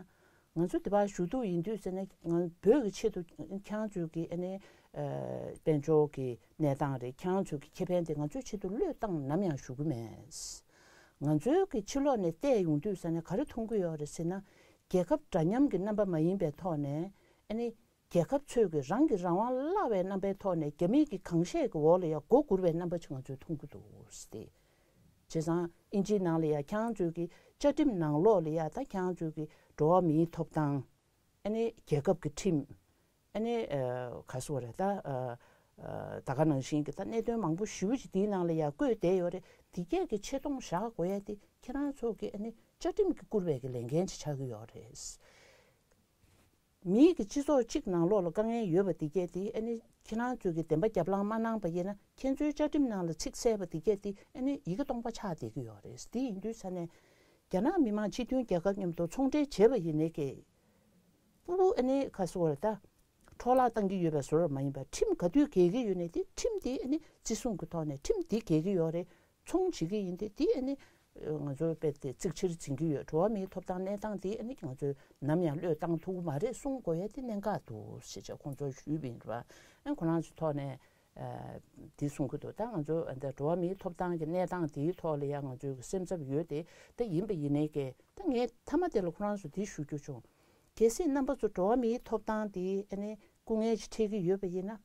ང་ཚོ་དེ་བར་ཞུ་གཏུག་ཡིན་དུས་ཟེར་ན། ང་བོད་ཀྱི་ཆེད་དུ་ཁྱེད་རང་ཚོའི་གི་ཨ་ནི་དཔལ་འབྱོར་གྱི་གནས་སྟངས་རེད། ཁྱེད་རང་ཚོའི་གི་ཁེ་ཕན་དེ་ང་ཚོའི་ཆེད་དུ་བློས་བཏང་ནམ་ཡང་ཞུ་གི་མེད། ང་ཚོའི་གི་ཕྱི་ལོགས་ནས་བལྟས་ཡོང་དུས་ཟེར་ན་ག་རེ་མཐོང་གི་ཡོད་རེད་ཟེར་ན། རྒྱལ་ཁབ་འདྲ་མཉམ་གྱི་རྣམ་པ་མ་ཡིན་པའི་ཐོག་ནས་ཨ་ནི་རྒྱལ་ཁབ་ཚོས་ཀྱི་རང་གི་རང་དབང་བརླག་པའི་རྣམ་པའི་ཐོག་ནས་རྒྱ་མི་གི་གང་བཤད་ཀྱི་འོག་ལ་ཡང་མགོ་སྒུར་བའི་རྣམ་པ་ཅིག་ང་ཚོས་མཐོང་གི་འདུག་སྟེ། བྱས་ཙང་ཨིན་ཇིའི་ནང་ལ་ཡང་ཁྱེད་རང་ཚོས་ཀྱི་བཅའ་ཁྲིམས་ནང་ལོགས་ལ་ཡང་ད་ཁྱེད་རང་ཚོས་ཀྱི་འགྲོ་བ་མིའི་ཐོབ་ཐང་། ཨ་ནི་རྒྱལ་ཁབ་ཀྱི་ཁྲིམས། ཨ་ནི་ཨ་ག་སོ་རེད་ད། ཨ་ཨ་ད་ག་ནང་བཞིན་གྱི་ད་གནད་དོན་མང་པོ་ཞེ་པོ་ཅིག་དེའི་ནང་ལ་ཡང་བཀོད་བསྡད་ཡོད་རེད། དེ་གས་ཀྱི་ཆེ་མཐོང་བཞག་དགོས་ཡ་དེ་ཁྱེད་རང་ཚོ་གི་ཨ་ནི་བཅའ་ཁྲིམས་ཀྱིས་བསྐུར་བའི་གི་ལས་འགན་ཅིག་ཆགས་ཀྱི་ཡོད་རེད། མིའི་གི་སྤྱི་ཚོགས་གཅིག་ནང་ལོགས་ལ་དཀའ་ངལ་ཡོད་པ་དེ་གས་དེ་ཨ་ནི་ཁྱེད་རང་ཚོས་ཀྱི་བདེན་པ་རྒྱབ་ལངས་མ་གནང་པ་ཡིན་ན། ཁྱེད་ཚོའི་བཅའ་ཁྲིམས་ནང་ལ་ཚིག་གསལ་པ་དེ་གས་དེ་ཨ་ནི་ཡི་གེ་སྟོང་པ་ཆགས་བསྡད་ཀྱི་ཡོད་རེད། དེ་ཡིན་དུས་ས་ནས་རྒྱ་ནག་མི་དམངས་སྤྱི་མཐུན་རྒྱལ་ཁབ་མཉམ་དུ་ཚོང་འབྲེལ་བྱས་པ་ཡིན་ནའི་ཀྱེ། ཕྲུ་གུ་ཨ་ནི་ག་སོ་རེད་ད། འཕྲོ་བརླག་བཏང་གི་ཡོད་པའི་བཟོ་འདྲ་མ་ཡིན་པར་ཁྲིམས་ག་དུས་འགལ་གྱི་ཡོད་ནའི་དེ་ཁྲིམས་དེ་ཨ་ནི་བརྩི་སྲུང་གི་ཐོག་ནས་ཁྲིམས་དེ་འགལ་གྱི་ཡོད་རེད། ཚོང་བྱེད་ཀྱི་ཡིན་ཏེ། དེ་ཨ་ནི་ང་ཚོ་དཔེ་དེ་གཙིགས་ཆེར་འཛིན་གྱི་ཡོད། འགྲོ་བ་མིའི་ཐོབ་ཐང་གནས་སྟངས་དེ་ཨ་ནི་ང་ཚོས་ནམ་ཡང་བློས་བཏང་ཐུབ་ཀྱི་མ་རེད་གསུང་དགོས་ཡ་དེ་གནད་འགག་འདུག་ཞེས་བྱས་ཁོང་ཚོར་ཞུས་པ་ཡིན་པ། ཨ་ཁོ་རང་ཚོའི་ཐོག་ནས་ཨ་དེ་གསུང་གི་འདུག་ད་ང་ཚོ་ཨ་འདི་འགྲོ་བ་མིའི་ཐོབ་ཐང་གི་གནས་སྟངས་དེའི་ཐོག་ལ་ཡང་ང་ཚོའི་སེམས་འཚབ་ཡོད་དེ། ད་ཡིན་པ་ཡིན་ནའི་ཀྱེ་ད་ངས་མཐའ་མ་དེ་ལ་ཁོ་རང་ཚོ་དེ་ཞུ་རྒྱུ་བྱུང་། གལ་སྲིད་རྣམ་པ་ཚོ་འགྲོ་བ་མིའི་ཐོབ་ཐང་དེ་ཨ་ནི་སྐུ་ངལ་ཅིག་འཕྲད་ཀྱི་ཡོད་པ་ཡིན་ན།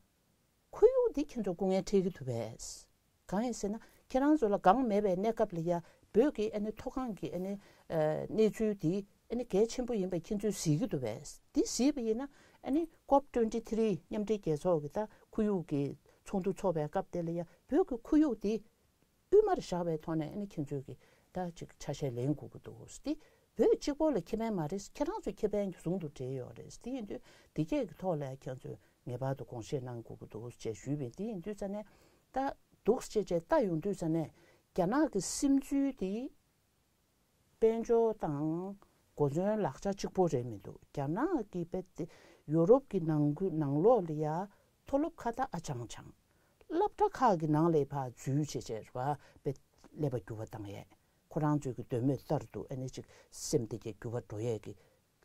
ཁོར་ཡུག་འདི་ཁྱེད་ཚོ་སྐུ་ངལ་འཕྲད་ཀྱི་འདུག་པས། གང་ཡིན་ཟེར་ན་ཁྱེད་རང་ཚོ་ལ་སྒང་མེད་པའི་གནས་སྐབས་ལ་ཡ་བོད་ཀྱི་ཨ་ནི་མཐོ་སྒང་གི་ཨ་ནི་ཨ་གནས་ཚུལ་འདི་ཨ་ནི་གལ་ཆེན་པོ་ཡིན་པ་ཁྱེད་ཚོས་གཟིགས་ཀྱི་འདུག་པས། འདི་གཟིགས་པ་ཡིན་ན་ཨ་ནི་ཀོབ་ཊུ་ཝེན་ཊི་ཐི་རི་མཉམ་འབྲེལ་རྒྱལ་ཚོགས་ཀྱི་ད་ཁོར་ཡུག་གི་ཚོགས་འདུ་འཚོགས་པའི་སྐབས་དེ་ལ་ཡ་བོད་ཀྱི་ཁོར་ཡུག་འདི་དབུས་མར་བཞག་པའི་ཐོག་ནས་ཨ་ནི་ཁྱེད་ཚོས་ཀྱི་ད་ཅིག་ཆ་ཤས་ལེན་དགོས་ཀྱི་འདུག་སྟེ། བོད་གཅིག་པོ་ལ་ཁེ་ཕན་མ་རེད། ཁྱེད་རང་ཚོའི་ཁེ་ཕན་གྱི་ཟུང་དུ་འབྲེལ་ཡོད་རེད། དེ་ཡིན་དུས་འདི་སྐད་ཀྱི་ཐོག་ལ་ཁྱེད་ཚོས་ངེས་པར་དུ་དགོངས་བཞེས་གནང་དགོས་ཀྱི་འདུག་ཅེས་ཞུས་པས། དེ་ཡིན་དུས་ཙ་ནས་ད་འདུག་ཅེས་བྱས་ལྟ་ཡོང་དུས་ཙ་ནས་རྒྱ་ནག་གི་སིམ་འཛུལ་དེ་དཔལ་འབྱོར་དང་གོ་མཚོན་ལག་ཆ་གཅིག་པོ་རེད་མི་འདུག་རྒྱ་ནག་གི་དཔེ་དེ་ཡོ་རོབ་ཀྱི་ནང་ཁུལ་ནང་ལོགས་ལ་ཡ་མཐོ་སློབ་ཁག་ད་ཨ་ཅང་ཅང་སློབ་གྲྭ་ཁག་གི་ནང་ལ་ཕར་འཛུལ་བྱས་བྱས་རེད་པ། དཔེ་ཀླད་པ་འགྱུར་བ་བཏང་ཡས། ཁོ་རང་ཚོའི་གི་འདོད་མོས་ལྟར་དུ་ཨ་ནི་ཅིག་སེམས་དེ་གས་འགྱུར་བ་འགྲོ་ཡས་ཀྱི་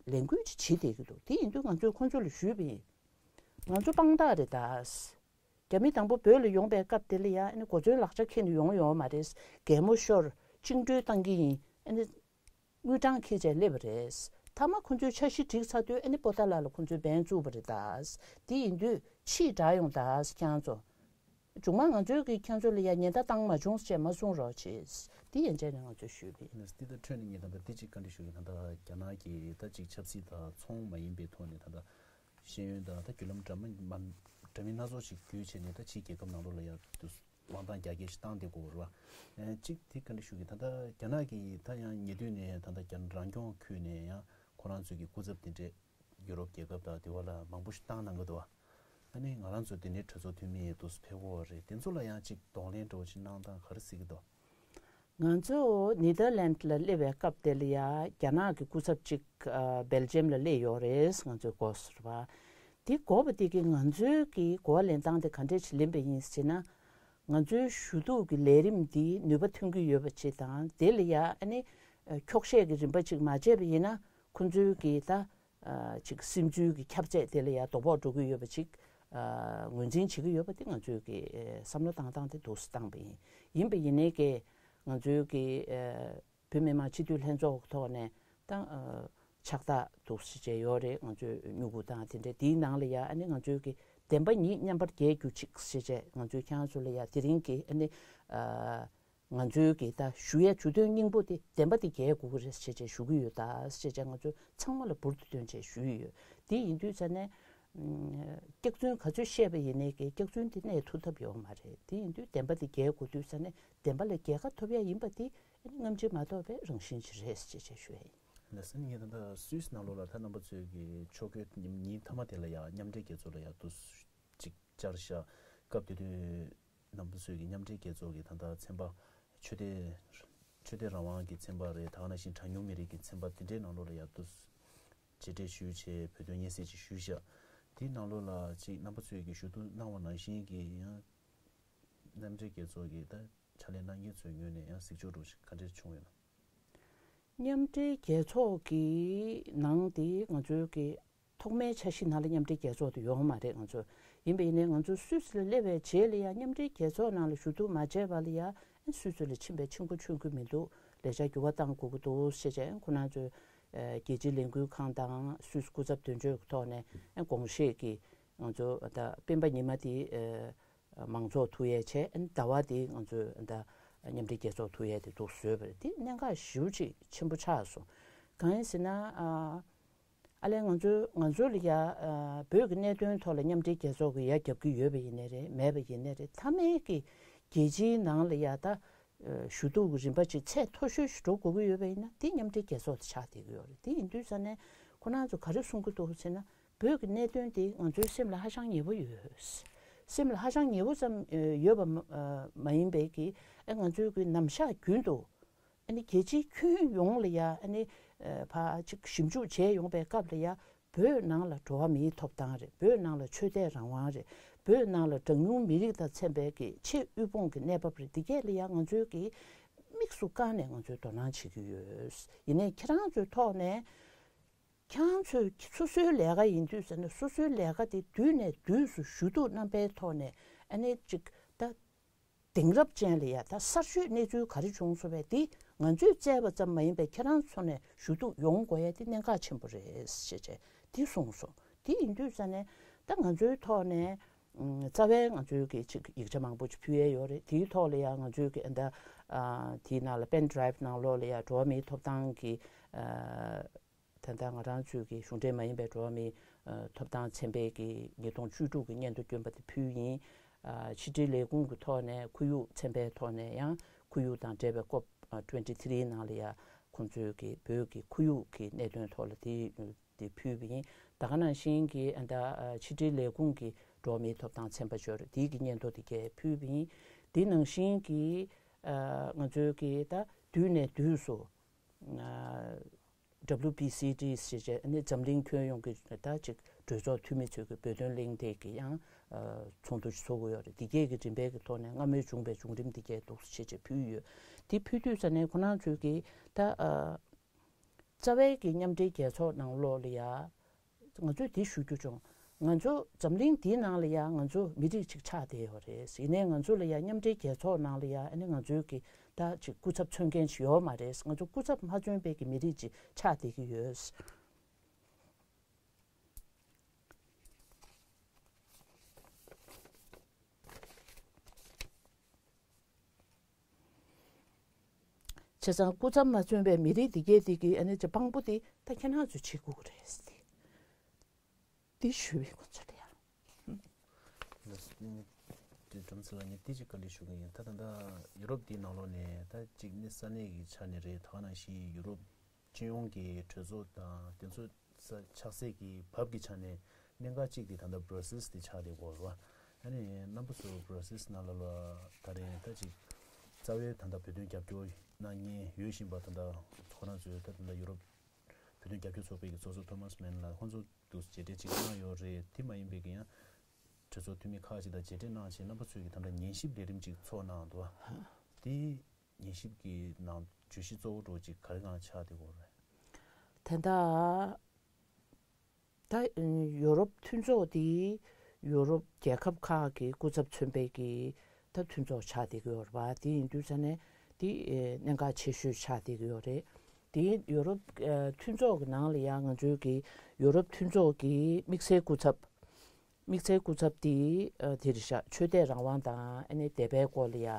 ལས་འགུལ་ཅིག་བྱེད་བསྡད་ཀྱི་འདུག་དེ་ཡིན་དུས་ང་ཚོས་ཁོང་ཚོ་ལ་ཞུས་པ་ཡིན། ང་ཚོ་དཔང་རྟགས་རེད་ད། རྒྱ་མི་དང་པོ་བོད་ལ་ཡོང་པའི་སྐབས་དེ་ལ་ཡ་ཨ་ནི་གོ་མཚོན་ལག་ཆ་འཁྱེར་ནས་ཡོང་ཡོད་མ་རེད། གད་མོ་ཤོར། བཅིངས་འགྲོལ་བཏང་གི་ཡིན། ཨ་ནི་དངུལ་གྲངས་འཁྱེར་བྱས་སླེབས་པ་རེད། མཐའ་མ་ཁོང་ཚོས་འཆར་གཞི་བསྒྲིགས་ཚར་དུས་ཨ་ནི་པོ་ཏཱ་ལ་ལ་ཁོང་ཚོས་འབེན་བཙུགས་པ་རེད་ད། དེ་ཡིན་དུས་ཕྱིས་དྲག་ཡོང་ད་ཁྱེད་རང་ཚོ། མཇུག་མ་ང་ཚོས་ཀྱིས་ཁྱེད་ཚོ་ལ་ཡ་ཉེན་བརྡ་བཏང་མ་བྱུང་ཅེས་མ་གསུང་རོགས་བྱེད། འདི་ཡན་ཆད་ནས་ང་ཚོས་ཞུས་པ་ཡིན། ནས་འདི་ལྟར་འཕྲོས་ནས་ངས་ད་ལྟ་འདི་གཅིག་བཀའ་འདྲི་ཞུ་གི། ད་ལྟ་རྒྱ་ནག་གིས་ད་ཅིག་ཆབ་སྲིད་དང་ཚོང་མ་ཡིན་པའི་ཐོག་ནས་ད་ལྟ་ཤེས་ཡོན་དང་ད་བརྒྱུད་ལམ་འདྲ་མིན་མ་འདྲ་མིན་སྣ་ཚོགས་ཤིག་བརྒྱུད་བྱས་ནས་ད་ཕྱིའི་རྒྱལ་ཁབ་ནང་ལོགས་ལ་ཡ་དུ་ དབང་ཐང་རྒྱ་སྐྱེད་ཞིག་བཏང་བསྡད་དགོས་རེད་བ། ཨ་གཅིག་དེ་ག་འདྲ་ཞུ་གི། ད་ལྟ་རྒྱ་ནག་གིས་ད་ཡང་ཉེ་དུས་ནས་ད་ལྟ་རྒྱ་རང་སྐྱོང་ཁུལ་ནས་ཡང་ཁོ་རང་ཚོའི་གི་སྐུ་ཚབ་དེ་འདྲས་ཡུ་རོབ་རྒྱལ་ཁབ་དང་དེ་བ་ལ་མང་པོ་ཞིག་བཏང་གནང་གི་འདུག་བ། ཨ་ནི་ང་རང་ཚོ་དེ་འདྲའི་གྲོས་ཚོགས་འཐུས་མི་འདུག་སེ་ཕེབས་ཀྱི་ཡོད་རེད། དེ་ཚོ་ལ་ཡང་གཅིག་གདོང་ལེན་འདྲ་བོ་ཞིག་གནང་སྟངས་ག་རེ་གཟིགས་ཀྱི་འདུག་ང་ཚོ་ནེ་དར་ལན་ལ་སླེབས་པའི་སྐབས་དེ་ལ་ཡ་རྒྱ་ནག་གི་སྐུ་ཚབ་ཅིག་ཨ་སྦེལ་ཇམ་ལ་སླེབས་ཡོད་རེད། ང་ཚོའི་སྒོ་ཟེར་བ། དེ་འགོ་བ་དེ་གིས་ང་ཚོའི་གི་གོ་བ་ལེན་སྟངས་དེ་ག་འདྲས་ཞིག་ལེན་པ་ཡིན་ཟེར་ན། ང་ཚོའི་ཞུ་གཏུག་གི་ལས་རིམ་འདི་ནུས་པ་ཐོན་གྱི་ཡོད་པ་ཅིག་དང་། དེ་ལ་ཡ་ཨ་ནི་འཁྱོག་བཤད་ཀྱི་རིམ་པ་ཅིག་མ་བྱས་པ་ཡིན་ན། ཁོ་ཚོའི་གི་ད་ཨ་ཅིག་སིམ་འཛུལ་གྱི་ཁྱབ་ཚད་དེ་ལ་ཡ་དོ་ཕོག་འགྲོ་གི་ཡོད་པ་ཅིག་ཨ་ངོས་འཛིན་བྱེད་ཀྱི་ཡོད་པ་དེ་ང་ཚོའི་གི་ཨ་བསམ་བློ་བཏང་སྟངས་དེ་འདུག་སེ་བཏང་པ་ཡིན། ཡིན་པ་ཡིན་ནའི་གི་ང་ཚོའི་གི་ཨ་བོད་མི་མང་སྤྱི་འཐུས་ལྷན་ཚོགས་ཐོག་ནས་ད་ཨ་ཕྱག་རྟགས་འདུག་སེ་བྱས་ཡོད་རེད། ང་ཚོས་སྨྱུ་གུ་དང་དེ་འདྲ། དེའི་ནང་ལ་ཡ་ཨ་ནི་ང་ཚོའི་གི་བདེན་པ་ཉིད་མཉམ་པར་རྒྱལ་རྒྱུ་ཅིག་ཞེས་བྱས། ང་ཚོས་ཁྱེད་རང་ཚོ་ལ་ཡ་དེ་རིང་གི་ཨ་ནི་ཨ་ང་ཚོའི་གི་ད་ཞུ་ཡ་ཞུ་དོན་སྙིང་པོ་དེ་བདེན་པ་དེ་རྒྱལ་དགོས་ཀྱི་རེད་ཞེས་བྱས་ཞུ་གི་ཡོད་ད་ཞེས་བྱས། ང་ཚོ་ཚང་མ་ལ་འབུར་དུ་བཏོན་བྱས་ཞུ་ཡི་ཡོད། དེ་ཡིན་དུས་ཙ་ནས་ཨམ་སྐྱག་རྫུན་ག་ཚོད་བཤད་པ་ཡིན་ནའི་གི་སྐྱག་རྫུན་དེ་གནས་ཐུབ་ཐབས་ཡོད་མ་རེད། དེ་ཡིན་དུས་བདེན་པ་དེ་རྒྱལ་དགོས་དུས་ཙ་ནས་བདེན་པ་ལ་རྒྱལ་ཁ་ཐོབ་ཡ་ཡིན་པ་དེ་ཨ་ནི་རྔམ་བརྗིད་མ་ཐོབ་པའི་རང་བཞིན་ཅིག་རེད་ཅེས་བྱས་ཞུ་ཡ་ཡིན། ལགས་སོ། ངས་ད་ལྟ་སུད་སི་ནང་ལོགས་ལ་ད་རྣམ་པ་ཚོས་ཀྱི་ཆོ་གའི་ཉིན་ཉིན་མཐའ་མ་དེ་ལ་ཡང་མཉམ་འབྲེལ་རྒྱལ་ཚོགས་ལ་ཡང་དུ་ཅིག་བཅར་བཞག་སྐབས་དེ་དུས་རྣམ་པ་ཚོས་ཀྱི་མཉམ་འབྲེལ་རྒྱལ་ཚོགས་ཀྱི་ད་ལྟ་ཚན་པ་ཆོས་དད་ཆོས་དད་རང་དབང་གི་ཚན་པ་རེད། ད་ག་ནང་བཞིན་གྲངས་ཉུང་མི་རིགས་ཀྱི་ཚན་པ་དེ་འདྲའི་ནང་ལོགས་ལ་ཡང་དུ་མཇལ་འཕྲད་ཞུས་བྱས་བོད་དོན་སྙན་སེང་ཅིག་ཞུས་བཞག་དེའི་ནང་ལོགས་ལ་ཅིག་རྣམ་པ་ཚོས་ཀྱི་ཞུ་གཏུག་གནང་བ་ནང་བཞིན་གྱི་ཡང་མཉམ་འབྲེལ་རྒྱལ་ཚོགས་ཀྱི་ད་ཕྱག་ལས་གནང་མཁན་ཚོའི་ངོས་ནས་ཡང་གཟིགས་ཕྱོགས་འདྲ་བོ་ཞིག་ག་འདྲས་བྱུང་ཡོད་ན། མཉམ་འབྲེལ་རྒྱལ་ཚོགས་ཀྱི་ནང་དེ་ང་ཚོའི་གི་ཐོག་མའི་འཆར་གཞི་ནང་ལ་མཉམ་འབྲེལ་རྒྱལ་ཚོགས་དེ་ཡོང་མ་རེད། ང་ཚོ་ཡིན་པ་ཡིན་ནའི་ང་ཚོ་སུད་སི་ལ་སླེབས་པའི་རྗེས་ལ་ཡང་མཉམ་འབྲེལ་རྒྱལ་ཚོགས་ནང་ལ་ཞུ་གཏུག་མ་བྱས་པ་ལ་ཡང་སུད་སི་ལ་ཕྱིན་པའི་ཕྱིན་གོ་ཆོད་གི་མི་འདུག་ལས་འཆར་འགྱུར་བ་གཏང་དགོས་ཀྱི་འདུག་ཞེས་བྱས། ཁོ་རང་ཚོས་རྒྱལ་སྤྱིའི་ལས་འགུལ་ཁང་དང་སུད་སི་སྐུ་ཚབ་དོན་གཅོད་ཀྱི་ཐོག་ནས་དགོངས་བཞེས་ཀྱིས་ང་ཚོ་ད་སྤེན་པ་ཉི་མ་དེ་མང་ཚོགས་ཐུག་ཡས་བྱས། ཟླ་བ་དེ་ང་ཚོས་ད་མཉམ་འབྲེལ་རྒྱལ་ཚོགས་ཐུག་ཡས་དེ་འདུག་བཟོས་པ་རེད། དེ་གནད་འགག་ཞེ་པོ་ཅིག་ཆེན་པོ་ཆགས་སོང་། གང་ཡིན་ཟེར་ན། ཨ་ཨ་ལས་ང་ཚོ་ང་ཚོ་ལ་ཡ་ཨ་བོད་ཀྱི་གནད་དོན་ཐོག་ལ་མཉམ་འབྲེལ་རྒྱལ་ཚོགས་ཀྱིས་ཡ་རྒྱབ་ཀྱི་ཡོད་པ་ཡིན་ནའི་རེད། མེད་པ་ཡིན་ནའི་རེད། མཐའ་མའི་གི་རྒྱལ་སྤྱིའི་ནང་ལ་ཡ་ད་ཨ་ཞུ་གཏུག་གི་རིམ་པ་ཅིག་ཚད་མཐོ་ཤོས་ཤིག་འགྲོ་དགོས་ཀྱི་ཡོད་པ་ཡིན་ན། དེ་མཉམ་འབྲེལ་རྒྱལ་ཚོགས་དེ་ཆགས་བསྡད་ཀྱི་ཡོད་རེད། དེ་ཡིན་དུས་ཙ་ནས་ཁོ་རང་ཚོ་ག་རེ་གསུང་གི་འདུག་ཟེར་ན། བོད་ཀྱི་གནད་དོན་དེ་ང་ཚོའི་སེམས་ལ་ཧ་ཅང་ཉེ་པོ་ཡོད། སེམས་ལ་ཧ་ཅང་ཉེ་པོ་ཙམ་ཡོད་པ་མ་ཨ་མ་ཡིན་པའི་གི་ཨ་ང་ཚོའི་གི་ནམ་ཞག་རྒྱུན་དུ་ཨ་ནི་རྒྱལ་སྤྱིའི་ཁྱོན་ཡོངས་ལ་ཡ་ཨ་ནི་ཨ་ཕར་ཅིག་ཞིབ་འཇུག་བྱས་ཡོང་པའི་སྐབས་ལ་ཡ། བོད་ནང་ལ་འགྲོ་བ་མིའི་ཐོབ་ཐང་རེད། བོད་ནང་ལ་ཆོས་དད་རང་དབང་རེད། བོད་ནང་ལ་གྲངས་ཉུང་མི་རིགས་དང་འཚམ་པའི་གི་ཆེས་དབུལ་ཕོངས་ཀྱི་གནས་བབ་རེད། འདི་གས་ལ་ཡ་ང་ཚོའི་གི་དམིགས་སུ་བཀར་ནས་ང་ཚོས་དོ་སྣང་བྱེད་ཀྱི་ཡོད། ཡིན་ནའི་ཁྱེད་རང་ཚོའི་ཐོག་ནས། ཁྱེད་རང་ཚོའི་སོ་སོའི་ལས་ཀ་ཡིན་དུས་ཟེར་ན། སོ་སོའི་ལས་ཀ་དེ་དུས་ནས་དུས་སུ་ཞུ་གཏུག་གནང་པའི་ཐོག་ནས་ཨ་ནི་ཅིག་ད་དེང་རབས་ཅན་ལ་ཡ་ད་གསར་ཤོས་གནས་ཚུལ་ག་རེ་བྱུང་སོང་བས། དེ་ང་ཚོས་བཙལ་བ་ཙམ་མ་ཡིན་པའི་ཁྱེད་རང་ཚོ་ནས་ཞུ་གཏུག་ཡོང་དགོས་ཡ་དེ་གནད་འགག་ཆེན་པོ་རེད་ཞེས་བྱས་དེ་གསུངས་སོང་། དེ་ཡིན་དུས་ཙ་ནས་ད་ང་ཚོའི་ཐོག་ནས་ཨ་རྩ་བའི་ང་ཚོའི་གི་ཅིག་ཡིག་ཆ་མང་པོ་ཅིག་ཕུལ་ཡས་ཡོད་རེད། དེའི་ཐོག་ལ་ཡ་ང་ཚོའི་གི་ཨ་ད་ཨ་དེའི་ནང་ལ་པེན་ཌ་རའིབ་ནང་ལོགས་ལ་ཡ་འགྲོ་བ་མིའི་ཐོབ་ཐང་གི་ཨ། ད་ལྟ་ང་རང་ཚོའི་གི་གཞུང་འབྲེལ་མ་ཡིན་པའི་འགྲོ་བ་མིའི་ཨ་ཐོབ་ཐང་ཚན་པའི་གི་ཉིས་སྟོང་བཅུ་དྲུག་གི་སྙན་ཐོ་བསྐྱོན་པ་དེ་ཕུལ་ཡིན། ཨ་ཕྱི་དྲིལ་ལས་ཁུངས་ཀྱི་ཐོག་ནས་ཁོར་ཡུག་ཚན་པའི་ཐོག་ནས་ཡང་ཁོར་ཡུག་དང་འབྲེལ་བའི་ཀོབ་ཨ་ཊུ་ཝེན་ཊི་ཐི་རི་ནང་ལ་ཡ་ཁོང་ཚོའི་གི་བོད་ཀྱི་ཁོར་ཡུག་གི་གནད་དོན་ཐོག་ལ་དེ་དེ་ཕུལ་བ་ཡིན། ད་ག་ནང་བཞིན་གྱི་ཨ་ད་ཨ་ཕྱི་དྲིལ་ལས་ཁུངས་ཀྱི་འགྲོ་བ་མིའི་ཐོབ་ཐང་ཚན་པ་འབྱོར་དེའི་གི་སྙན་ཐོ་དེ་གས་ཕུལ་བ་ཡིན། དེ་ནང་བཞིན་གྱི་ཨ་ང་ཚོའི་གི་ད་དུས་ནས་དུས་སུ་ཨ་ཌབ་ལིའུ་བི་སི་ཌི་ཞེས་བྱས་ནི་འཛམ་གླིང་ཁྱོན་ཡོངས་ཀྱི་ད་ཅིག་གྲོས་ཚོགས་འཐུས་མི་ཚོས་ཀྱི་བོད་དོན་གླེང་སྟེགས་ཀྱི་ཡང་ཨ་ཚོགས་འདུ་ཞིག་ཚོགས་ཀྱི་ཡོད་རེད། འདི་གས་ཀྱི་རིམ་པའི་གི་ཐོག་ནས་སྔ་མོའི་བྱུང་བའི་བྱུང་རིམ་འདི་གས་འདུག་ཞེས་བྱས་ཕུལ་ཡོད། དེ་ཕུལ་དུས་ཙ་ནས་ཁོ་རང་ཚོས་ཀྱི་ད་ཨ་རྩ་བའི་གི་མཉམ་འབྲེལ་རྒྱལ་ཚོགས་ནང་ལོགས་ལ་ཡ་ང་ཚོས་འདི་ཞུ་རྒྱུ་བྱུང་། ང་ཚོ་འཛམ་གླིང་འདིའི་ནང་ལ་ཡ་ང་ཚོ་མི་རིགས་གཅིག་ཆགས་བསྡད་ཡོད་རེད། ཡིན་ནའི་ང་ཚོ་ལ་ཡ་མཉམ་འབྲེལ་རྒྱལ་ཚོགས་ནང་ལ་ཡ་ཨ་ནི་ང་ཚོའི་གི་ད་ཅིག་སྐུ་ཚབ་མཚོན་མཁན་ཞིག་ཡོད་མ་རེད། ང་ཚོ་སྐུ་ཚབ་མ་མཚོན་པའི་གི་མི་རིགས་ཅིག་ཆགས་བསྡད་ཀྱི་ཡོད། བྱས་ཙང་སྐུ་ཚབ་མ་མཚོན་པའི་མི་རིགས་འདི་གས་འདི་གི་ཨ་ནི་ཅིག་དཔང་པོ་དེ་ད་ཁྱེད་རང་ཚོས་བྱེད་དགོས་ཀྱི་རེད་ཟེར་ཏེ། འདི་ཞུ་བའི་ཁོ་ཚོ་ལ་ཡང་། ལགས་སོ། དེ་ སྒྲོལ་མ་ཚེ་ལགས། ངས་ཏིག་ཅིག་བཀའ་འདྲི་ཞུ་གི་ཡིན། ད་ད་ལྟ་ཡུ་རོབ་འདིའི་ནང་ལོགས་ནས་ད་ཅིག་ནི་ས་གནས་ཀྱི་ཆ་ནས་རེད། ད་ག་ནང་བཞིན་ཡུ་རོབ་སྤྱི་ཡོངས་ཀྱི་གྲོས་ཚོགས་དང་དེ་ཚོ་ས་ཆགས་སྲིད་ཀྱི་བབ་ཀྱི་ཆ་ནས་གནད་འགག་ཅིག་དེ་ད་ལྟ་བྷར་སེལ་སི་དེ་ཆགས་བསྡད་ཡོད་རེད་བ། ཨ་ནི་རྣམ་པ་ཚོ་བྷར་སེལ་སི་ནང་ལ་ལ་ད་རེས་ད་ཅིག་རྩ་བའི་ད་ལྟ་བོད་དོན་རྒྱབ་སྐྱོར་གནང་མཁན་ཡོད་བཞིན་པ། ད་ལྟ་ཁོ་རང་ཚོའི་ད་ད་ལྟ་ཡུ་རོབ་བོད་དོན་རྒྱབ་སྐྱོར་ཚོགས་པའི་གི་ཚོགས་གཙོ་ཐོ་མཱས་མན་ལགས། ཁོང་ཚོ་འདུག་མཇལ་འཕྲད་ཅིག་གནང་ཡོད་རེད། དེ་མ་ཡིན་པའི་གི་ཡང་གྲོས་ཚོགས་འཐུས་མི་ཁག་ཅིག་དང་མཇལ་འཕྲད་གནང་བྱས། རྣམ་པ་ཚོས་ཀྱི་ད་ལྟ་ཉན་ཞིབ་ལས་རིམ་ཅིག་ཚོགས་གནང་འདུག་དེ་ཉན་ཞིབ་ཀྱི་ནང་བརྗོད་གཞི་གཙོ་བོ་འདྲ་བོ་ཅིག་ག་རེ་གང་ཆགས་བསྡད་ཡོད་རེད། དེ་འདྲ། ད་ཡུ་རོབ་མཐུན་ཚོགས་འདི་ཡུ་རོབ་རྒྱལ་ཁབ་ཁག་གི་སྐུ་ཚབ་མཚོན་པའི་གི་ད་མཐུན་ཚོགས་ཆགས་བསྡད་ཀྱི་ཡོད་རེད་པ། དེ་ཡིན་དུས་ཙ་ནས་འདི་གནད་འགག་ཆེ་ཤོས་ཆགས་བསྡད་ཀྱི་ཡོད་རེད། དེ་ཡུ་རོབ་ཨ་མཐུན་ཚོགས་ཀྱི་ནང་ལ་ཡང་ང་ཚོའི་གི་ཡུ་རོབ་མཐུན་ཚོགས་ཀྱི་དམིགས་བསལ་སྐུ་ཚབ། དམིགས་བསལ་སྐུ་ཚབ་དེ་ཨ་དེ་རེད་ཤག་ཆོས་དད་རང་དབང་དང་ཨ་ནི་དད་པའི་སྐོར་ལ་ཡ་ཨ་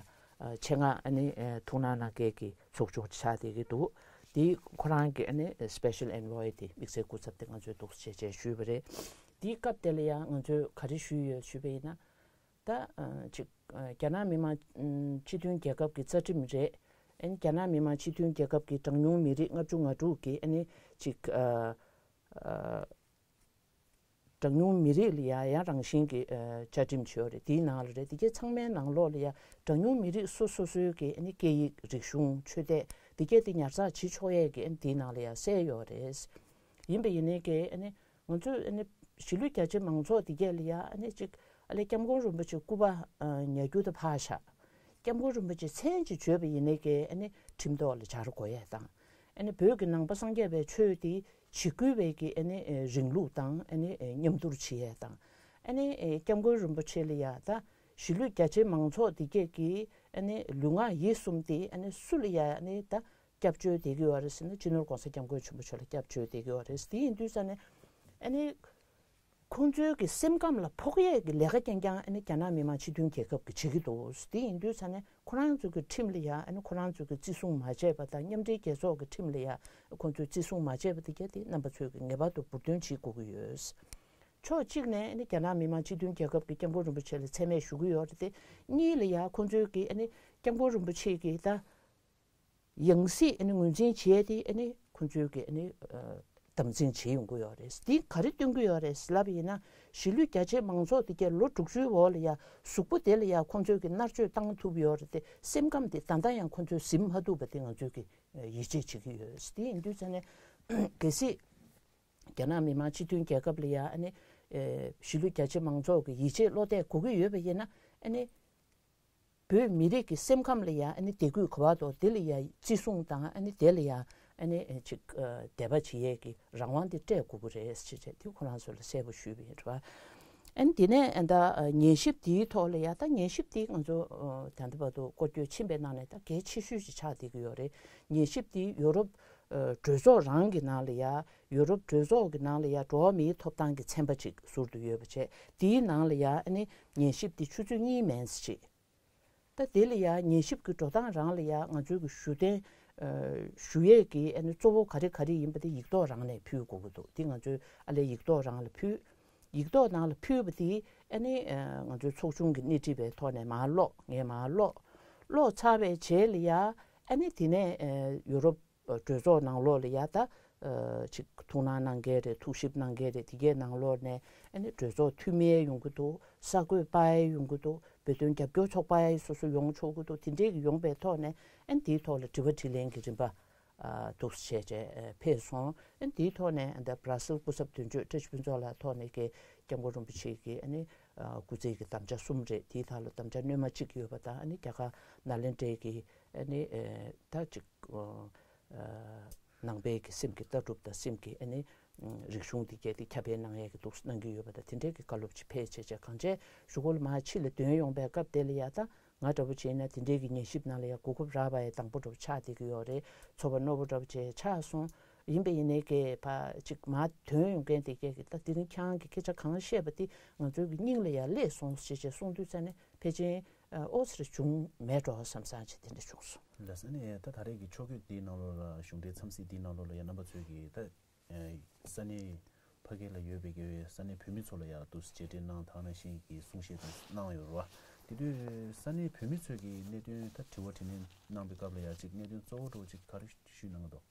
ཆེད་མངགས་ཨ་ནི་ཨ་ཐུགས་སྣང་གནང་མཁན་གྱི་ཚོགས་ཆུང་ཆགས་བསྡད་ཀྱི་འདུག་དེ་ཁོ་རང་གི་ཨ་ནི་སི་པེ་ཤལ་ཨེན་ཝོའི་དེ་དམིགས་བསལ་སྐུ་ཚབ་དེ་ང་ཚོས་འདུག་སེ་བྱས་བྱས་ཞུས་པ་རེད། དེའི་སྐབས་དེ་ལ་ཡང་ང་ཚོས་ག་རེ་ཞུས་ཡོད་ཞུས་པ་ཡིན་ན། ད་ཨ་ཅིག་ཨ་རྒྱ་ནག་མི་དམངས་ཨ་སྤྱི་མཐུན་རྒྱལ་ཁབ་ཀྱི་རྩ་ཁྲིམས་རེད། ཨ་ནི་རྒྱ་ནག་མི་དམངས་སྤྱི་མཐུན་རྒྱལ་ཁབ་ཀྱི་གྲངས་ཉུང་མི་རིགས་ལྔ་བཅུ་ང་དྲུག་གི་ཨ་ནི་ཅིག་ཨ་ཨ་གྲངས་ཉུང་མི་རིགས་ལ་ཡང་ཡང་རང་བཞིན་གྱི་ཨ་བཅའ་ཁྲིམས་བྱས་ཡོད་རེད། དེའི་ནང་ལ་རེད། དེ་གའི་ཚང་མའི་ནང་ལོགས་ལ་ཡང་གྲངས་ཉུང་མི་རིགས་སོ་སོ་སོའི་གི་ཨ་ནི་སྐད་ཡིག་རིག་གཞུང་ཆོས་དད་དེ་གའི་དེ་ཉར་ཚགས་བྱེད་ཆོག་ཡས་ཀྱི་ཨ་ནི་དེའི་ནང་ལ་ཡང་གསལ་ཡོད་རེད། ཡིན་པ་ཡིན་ནའི་གི་ཨ་ནི་ང་ཚོས་ཨ་ནི་གཞིས་ལུས་རྒྱ་ཆེ་མང་ཚོགས་དེ་གས་ལ་ཡ་ཨ་ནི་ཅིག་ཨ་ལས་སྐྱབས་མགོན་རིན་པོ་ཆེ་སྐུ་པར་ཨ་ཉར་རྒྱུ་དང་ཕར་བཞག་སྐྱབས་མགོན་རིན་པོ་ཆེ་མཚན་ཅིག་བརྗོད་པ་ཡིན་ནའི་གི་ཨ་ནི་ཁྲིམས་ཐོག་ལ་སྦྱར་དགོས་ཡས་དང་། ཨ་ནི་བོད་ཀྱི་ནང་པ་སངས་རྒྱས་པའི་ཆོས་དེ་འཇིགས་སྐུལ་བའི་གི་ཨ་ནི་ཨ་རིང་ལུགས་དང་ཨ་ནི་ཨ་མཉམ་བསྡུར་བྱེད་ཡས་དང་། ཨ་ནི་ཨ་སྐྱབས་མགོན་རིན་པོ་ཆེ་ལ་ཡ་ད་གཞིས་ལུས་རྒྱ་ཆེ་མང་ཚོགས་དེ་གས་ཀྱི་ཨ་ནི་ལུས་ངག་ཡིད་གསུམ་དེ་ཨ་ནི་སུ་ལ་ཡ་ཨ་ནི་ད་སྐྱབས་བཅོལ་བསྡད་ཀྱི་ཡོད་རེད་ཟེར་ན། སྤྱི་ནོར་༸གོང་ས་༸སྐྱབས་མགོན་ཆེན་པོ་མཆོག་ལ་སྐྱབས་བཅོལ་བསྡད་ཀྱི་ཡོད་རེད། དེ་ཡིན་དུས་ཙ་ནས་ཨ་ནི་ཁོང་ཚོའི་གི་སེམས་ཁམས་ལ་ཕོག་ཡས་ཀྱི་ལས་ཀ་རྐྱང་རྐྱང་ཨ་ནི་རྒྱ་ནག་མི་དམངས་སྤྱི་མཐུན་རྒྱལ་ཁབ་ཀྱིས་བྱེད་ཀྱི་འདུག་དེ་ཡིན་དུས་ཙ་ནས་ཁོ་རང་ཚོ་གི་ཁྲིམས་ལ་ཡ་ཨ་ནི་ཁོ་རང་ཚོ་གི་བརྩི་སྲུང་མ་བྱས་པ་དང་། མཉམ་འབྲེལ་རྒྱལ་ཚོགས་ཀྱི་ཁྲིམས་ལ་ཡ་ཁོང་ཚོས་བརྩི་སྲུང་མ་བྱས་པ་དེ་གས་དེ་རྣམ་པ་ཚོས་ཀྱི་ངེས་པར་དུ་འབུར་འདོན་བྱེད་དགོས་ཀྱི་ཡོད། ཕྱོགས་གཅིག་ནས་ཨ་ནི་རྒྱ་ནག་མི་དམངས་སྤྱི་མཐུན་རྒྱལ་ཁབ་ཀྱི་སྐྱབས་མགོན་རིན་པོ་ཆེ་ལ་མཚན་སྨད་ཞུ་གི་ཡོད་རེད་དེ། གཉིས་ལ་ཡ་ཁོང་ཚོའི་གི་ཨ་ནི་སྐྱབས་མགོན་རིན་པོ་ཆེ་གི་ད་ཡང་སྲིད་ཨ་ནི་ངོས་འཛིན་བྱས་ཏེ་ཨ་ནི་ཁོང་ཚོའི་གི་ཨ་ནི་ཨ་དམ་འཛིན་བྱེད་ཡོང་གི་ཡོད་རེད། འདི་ག་རེ་སྟོན་གི་ཡོད་རེད་ལབ་པ་ཡིན་ན། གཞིས་ལུས་རྒྱ་ཆེ་མང་ཚོགས་དེ་གས་ལོ་དྲུག་ཅུའི་འོག་ལ་ཡ་གཟུགས་པོ་དེ་ལ་ཡ་ཁོང་ཚོས་གི་མནར་གཅོད་བཏང་ཐུབ་ཡོད་རེད་དེ། སེམས་ཁམས་དེ་ད་ལྟ་ཡང་ཁོང་ཚོས་ཟིན་མ་ཐུབ་པ་དེ་ང་ཚོས་གི་ཡིད་ཆེས་བྱེད་ཀྱི་ཡོད། དེ་ཡིན་དུས་ཙ་ནས་གལ་སྲིད་རྒྱ་ནག་མི་དམངས་སྤྱི་མཐུན་རྒྱལ་ཁབ་ལ་ཡ་ཨ་ནི་ཨེ་གཞིས་ལུས་རྒྱ་ཆེ་མང་ཚོགས་ཀྱི་ཡིད་ཆེས་བློ་གཏད་དགོས་ཀྱི་ཡོད་པ་ཡིན་ན། ཨ་ནི་བོད་མི་རིགས་ཀྱི་སེམས་ཁམས་ལ་ཡ་ཨ་ནི་དད་གུས་ག་བ་དོ་དེ་ལ་ཡ་བརྩི་སྲུང་དང་། ཨ་ནི་དེ་ལ་ཡ་ཨ་ནི་ཨེ་ཅིག་ཨ་དད་པ་བྱེད་ཡས་ཀྱི་རང་དབང་དེ་སྤྲད་དགོས་ཀྱི་རེད་ཅེས་བྱས་དེ་ཁོ་རང་ཚོ་ལ་གསལ་པོ་ཞུས་པ་ཡིན་རེད་བ། ཨ་ནི་དེ་ནས་ཨ་ད་ཉན་ཞིབ་དེའི་ཐོག་ལ་ཡ། ད་ཉན་ཞིབ་དེ་ང་ཚོ་ཨ་ད་ལྟ་བར་དུ་སྐོར་སྐྱོད་ཕྱིན་པའི་ནང་ནས་ད་གལ་ཆེ་ཤོས་ཅིག་ཆགས་བསྡད་ཀྱི་ཡོད་རེད། ཉན་ཞིབ་དེ་ཡོ་རོབ་ཨ་གྲོས་ཚོགས་རང་གི་ནང་ལ་ཡ། ཡོ་རོབ་གྲོས་ཚོགས་ཀྱི་ནང་ལ་ཡ་འགྲོ་བ་མིའི་ཐོབ་ཐང་གི་ཚན་པ་ཅིག་ཟུར་དུ་ཡོད་པ་བྱས། དེའི་ནང་ལ་ཡ་ཨ་ནི་ཉན་ཞིབ་དེ་ཆུ་ཚོད་གཉིས་མན་ཙམ་ཅིག་ད་དེ་ལ་ཡ་ཉན་ཞིབ་ཀྱི་འགྲོ་སྟངས་རང་ལ་ཡ་ང་ཚོའི་གི་ཞུ་གཏན་ཨ་ཞུ་ཡས་ཀྱི་ཨ་ནི་གཙོ་བོ་ག་རེ་ག་རེ་ཡིན་པ་དེ་ཡིག་ཐོག་རང་ནས་ཕུལ་དགོས་ཀྱི་འདུག་དེ་ང་ཚོས་ཨ་ལས་ཡིག་ཐོག་རང་ལ་ཕུལ། ཡིག་ཐོག་ནང་ལ་ཕུལ་བ་དེ་ཨ་ནི་ཨ་ང་ཚོའི་ཚོགས་ཆུང་གི་སྣེ་ཁྲིད་པའི་ཐོག་ནས་མར་ཀློག་ངས་མར་ཀློག་ཀློག་ཚར་བའི་རྗེས་ལ་ཡ་ཨ་ནི་དེ་ནས་ཨ་ཡོ་རོབ་གྲོས་ཚོགས་ནང་ལོགས་ལ་ཡ་ད་ཨ་ཅིག་ཐུགས་སྣང་གནང་མཁན་རེད། ཐུགས་ཞིབ་གནང་མཁན་རེད། དེ་གའི་ནང་ལོགས་ནས་ཨ་ནི་གྲོས་ཚོགས་འཐུས་མི་ཡོང་གི་འདུག་གསར་འགོད་པ་ཡོང་གི་འདུག་བོད་དོན་རྒྱབ་སྐྱོར་ཚོགས་པ་སོ་སོ་ཡོང་ཆོག་གི་འདུག་དེ་འདྲས་ཀྱི་ཡོང་པའི་ཐོག་ནས་ཨ་ནི་དེའི་ཐོག་ལ་དྲི་བ་དྲིས་ལན་གྱི་རིམ་པ་ཨ་འདུག་སེ་བྱས་བྱས་ཕེབས་སོང་། ཨ་ནི་དེའི་ཐོག་ནས་ཨ་ད་བྷ་ར་སེལ་སྐུ་ཚབ་དོན་གཅོད་བཀྲ་ཤིས་ཕུན་ཚོགས་ལགས་ཐོག་ནས་ཀྱི་སྐྱབས་མགོན་རིན་པོ་ཆེ་གི་ཨ་ནི་ཨ་སྐུ་ཚེ་གི་དམ་བཅའ་གསུམ་རེད། དེའི་ཐོག་ལ་དམ་བཅའ་སྣོན་མ་གཅིག་ཡོད་པ་དང་། ཨ་ནི་རྒྱ་གར་ནཱ་ལེནྡྲའི་གི་ཨ་ནི་ཨེ་ད་ཅིག་ཨ་ནང་པའི་གི་སེམས་ཀྱི་ལྟ་གྲུབ་དང་སེམས་ཀྱི་ཨ་ནི་རིག་གཞུང་འདི་གས་དེ་ཁྱབ་སྤེལ་གནང་ཡས་ཀྱི་འདུག་གནང་གི་ཡོད་པ་དང་། དེ་འདྲའི་གི་བཀའ་སློབ་ཅིག་ཕེབས་བྱས་བྱས་གང་བྱས་གཞུག་གུ་ལ་མར་ཕྱི་ལ་ཐོན་ཡོང་པའི་སྐབས་དེ་ལ་ཡ་ད་ང་འདྲ་པོ་བྱས་ན་དེ་འདྲའི་གི་ཉན་ཞིབ་ནང་ལ་ཡ་གོ་སྐབས་རག་པ་ཡ་དང་པོ་འདྲ་པོ་ཆགས་བསྡད་ཀྱི་ཡོད་རེད། ཚོར་བ་རྣོ་པོ་འདྲ་པོ་བྱས་ཆགས་སོང་། ཡིན་པ་ཡིན་ནའི་གི་ཕར་ཅིག་མར་ཐོན་ཡོང་མཁན་དེ་གས་ཀྱིས་ད་དེ་རིང་ཁྱེད་རང་གིས་སྐད་ཆ་གང་བཤད་པ་དེ་ང་ཚོའི་གི་སྙིང་ལ་ཡ་སླེབས་སོང་ཞེས་བྱས་གསུངས་དུས་ཙ་ནས་ཕལ་ཆེར་ཨོ་ཙི་རེ་བྱུང་མེད་འགྲོ་བསམ་བསམ་ཅིག་དེ་འདྲ་བྱུང་སོང་། ལགས་སོ། ནས་ད་ད་རེས་ཀྱི་ཕྱོགས་བསྐྱོད་འདིའི་ནང་ལོགས་ལ་གཞུང་འབྲེལ་འཚམས་གཟིགས་འདིའི་ནང་ལོགས་ལ་ཡང་རྣམ་པ་ཚོས་ཀྱིས་ད་ས་གནས་ཕ་གི་ལ་ཡོད་པའི་གི་ས་གནས་བོད་མི་ཚོ་ལ་ཡང་འདུག་སེ་མཇལ་འཕྲད་གནང་། ད་ག་ནང་བཞིན་གྱི་གསུང་བཤད་དང་གནང་ཡོད་རེད་བ། དེ་དུས་ས་གནས་བོད་མི་ཚོས་ཀྱི་གནད་དོན་ད་དྲི་བ་དྲིས་ལན་གནང་པའི་སྐབས་ལ་ཡ་གཅིག་གནད་དོན་གཙོ་བོ་འདྲ་བོ་གཅིག་ག་རེ་ཞུས་གནང་གི་འདུག་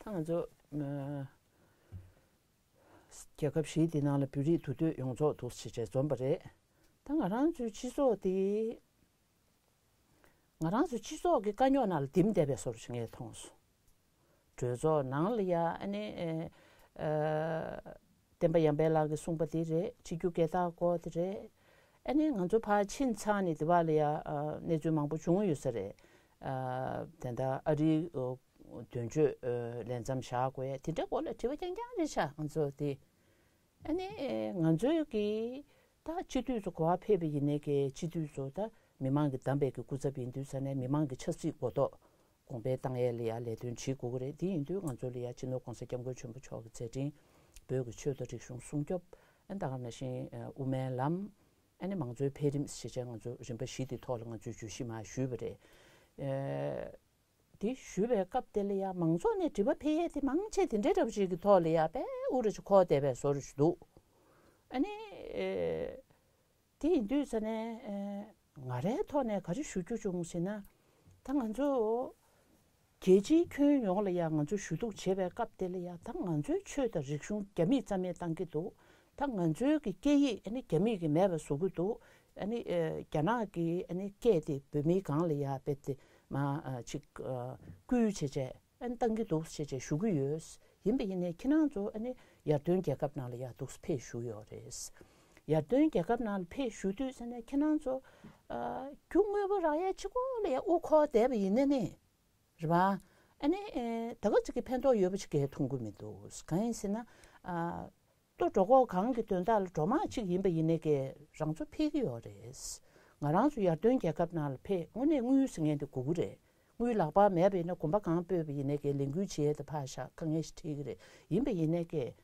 ད་ང་ཚོ་ཨ་རྒྱལ་ཁབ་བཞི་འདི་ནང་ལ་བོད་རིགས་འདུས་སྡོད་ཡོངས་རྫོགས་འདུག་ཟེར་བྱས་འཛོམས་པ་རེད། ད་ང་རང་ཚོའི་སྤྱི་ཚོགས་འདི། ང་རང་ཚོ་སྤྱི་ཚོགས་ཀྱི་དཀའ་རྙོག་ནང་ལ་འདིམ་བསྡད་པའི་བཟོ་འདྲ་ཞིག་ངས་མཐོང་སོང་། གྲོས་ཚོགས་ནང་ལ་ཡ་ཨ་ནི་ཨེ་ཨ་བསྟན་པ་ཡར་འཕེལ་ལགས་ཀྱིས་གསུངས་པ་དེ་རེད། ཕྱི་རྒྱུད་སྐད་གྲགས་སྐོར་དེ་རེད། ཨ་ནི་ང་ཚོ་ཕར་ཕྱིན་ཚར་ནས་དེ་བར་ལ་ཡ་ཨ་གནས་ཚུལ་མང་པོ་བྱུང་ཡོད་ས་རེད། ཨ་དེ་འདྲ་ཨ་རིའི་ཨ་དོན་གཅོད་ཨ་ལས་མཚམས་བཞག་དགོས་དེ་འདྲའི་སྐོར་ལ་དྲི་བ་རྐྱང་རྐྱང་རེད་ཤག་ང་ཚོ་དེ། ཨ་ནི་ང་ཚོའི་གི་ད་སྤྱི་འཐུས་ཚོ་གོ་བ་ཕེབས་པ་ཡིན་ནའི་གི་སྤྱི་འཐུས་ཚོ་ད་མི་མང་གི་བདམས་པའི་གི་སྐུ་ཚབ་ཡིན་དུས་ཙ་ནས་མི་མང་གི་ཆབ་སྲིད་གོ་རྟོགས་གོང་འཕེལ་བཏང་ཡས་ལ་ཡ་ལས་དོན་བྱེད་དགོས་ཀྱི་རེད། དེ་ཡིན་དུས་ང་ཚོ་ལ་ཡ་སྤྱི་ནོར་༸གོང་ས་༸སྐྱབས་མགོན་ཆེན་པོ་མཆོག་གི་མཛད་འཕྲིན་བོད་ཀྱི་ཆོས་དང་རིག་གཞུང་སྲུང་སྐྱོབ། ཨ་ད་ག་ནང་བཞིན་དབུ་མའི་ལམ། ཨ་ནི་མང་གཙོའི་འཕེལ་རིམ་ཞེས་བྱས་ང་ཚོ་རིམ་པ་བཞི་དེ་ཐོག་ལ་ང་ཚོས་བརྗོད་གཞི་མར་ཞུས་པ་རེད། ཨ། དེ་ཞུས་པའི་སྐབས་དེ་ལ་ཡང་མང་ཚོགས་ནས་དྲི་བ་འཕེལ་ཡས་དེ་མང་ཆེ་དེ་འདྲའི་འདྲ་པོ་ཅིག་གི་ཐོག་ལ་ཡང་དཔེ་འུར་ཅིག་འཁོར་བསྡད་པའི་བཟོ་འདྲ་ཞིག་འདུག་ཨ་ནི། ཨེ། དེ་ཡིན་དུས་ཙ་ནས་ཨེ། ང་རའི་ཐོག་ནས་ག་རེ་ཞུ་རྒྱུ་བྱུང་ཟེར་ན། ད་ང་ཚོ་རྒྱལ་སྤྱིའི་ཁྱོན་ཡོངས་ལ་ཡང་ང་ཚོ་ཞུ་གཏུག་བྱེད་པའི་སྐབས་དེ་ལ་ཡང་ད་ང་ཚོའི་ཆོས་དང་རིག་གཞུང་རྒྱ་མིས་རྩ་མེད་བཏང་གི་འདུག་ད་ང་ཚོའི་གི་སྐད་ཡིག་ཨ་ནི་རྒྱ་མིས་གི་མེད་པ་བཟོ་གི་འདུག་ཨ་ནི་ཨེ། རྒྱ་ནག་གི་ཨ་ནི་སྐད་དེ་བོད་མིའི་སྒང་ལ་ཡ་དཔེ་དེ་མ་ཨ་ཅིག་ཨ་བསྐུལ་བྱས་བྱས་ཨ་ནི་བཏང་གི་འདུག་ཟེར་བྱས་ཞུ་གི་ཡོད། ཡིན་པ་ཡིན་ནའི་ཁྱེད་རང་ཚོ་ཨ་ནི་ཡར་ཐོན་རྒྱལ་ཁབ་ནང་ལ་ཡ་འདུག་ཕེབས་བཞུགས་ཡོད་རེད། ཡར་ཐོན་རྒྱལ་ཁབ་ནང་ལ་ཕེབས་བཞུགས་དུས་ཙ་ནས་ཁྱེད་རང་ཚོ་ཨ་རྒྱུ་དངོས་པོ་རག་ཡ་གཅིག་པོ་ལ་ཡ་དབུ་འཁོར་བསྡད་པ་ཡིན་ན་ནི། རེད་པ། ཨ་ནི་ཨེ། ད་ག་ཅིག་གི་ཕན་ཐོགས་ཡོད་པ་ཞིག་གས་མཐོང་གི་མི་འདུག་གང་ཡིན་ཟེར་ན། ཨ། ལྟོ་འགྲོ་ཁོག་གང་གི་དོན་དག་ལ་འགྲོ་མང་ཅིག་ཡིན་པ་ཡིན་ནའི་གས་རང་ཚོ་ཕེབས་ཀྱི་ཡོད་རེད། ང་རང་ཚོ་ཡར་ཐོན་རྒྱལ་ཁབ་ནང་ལ་ཕེབས་དངོས་གནས་དངུལ་ཟེར་མཁན་དེ་དགོས་ཀྱི་རེད། དངུལ་ལག་པར་མེད་པ་ཡིན་ན་གོམ་པ་གང་སྤོས་པ་ཡིན་ནའི་གས་ལས་འགུལ་བྱེད་ཡས་དེ་ཕར་བཞག་དཀའ་ངལ་ཞིག་འཕྲད་ཀྱི་རེད། ཡིན་པ་ཡིན་ནའི་གས།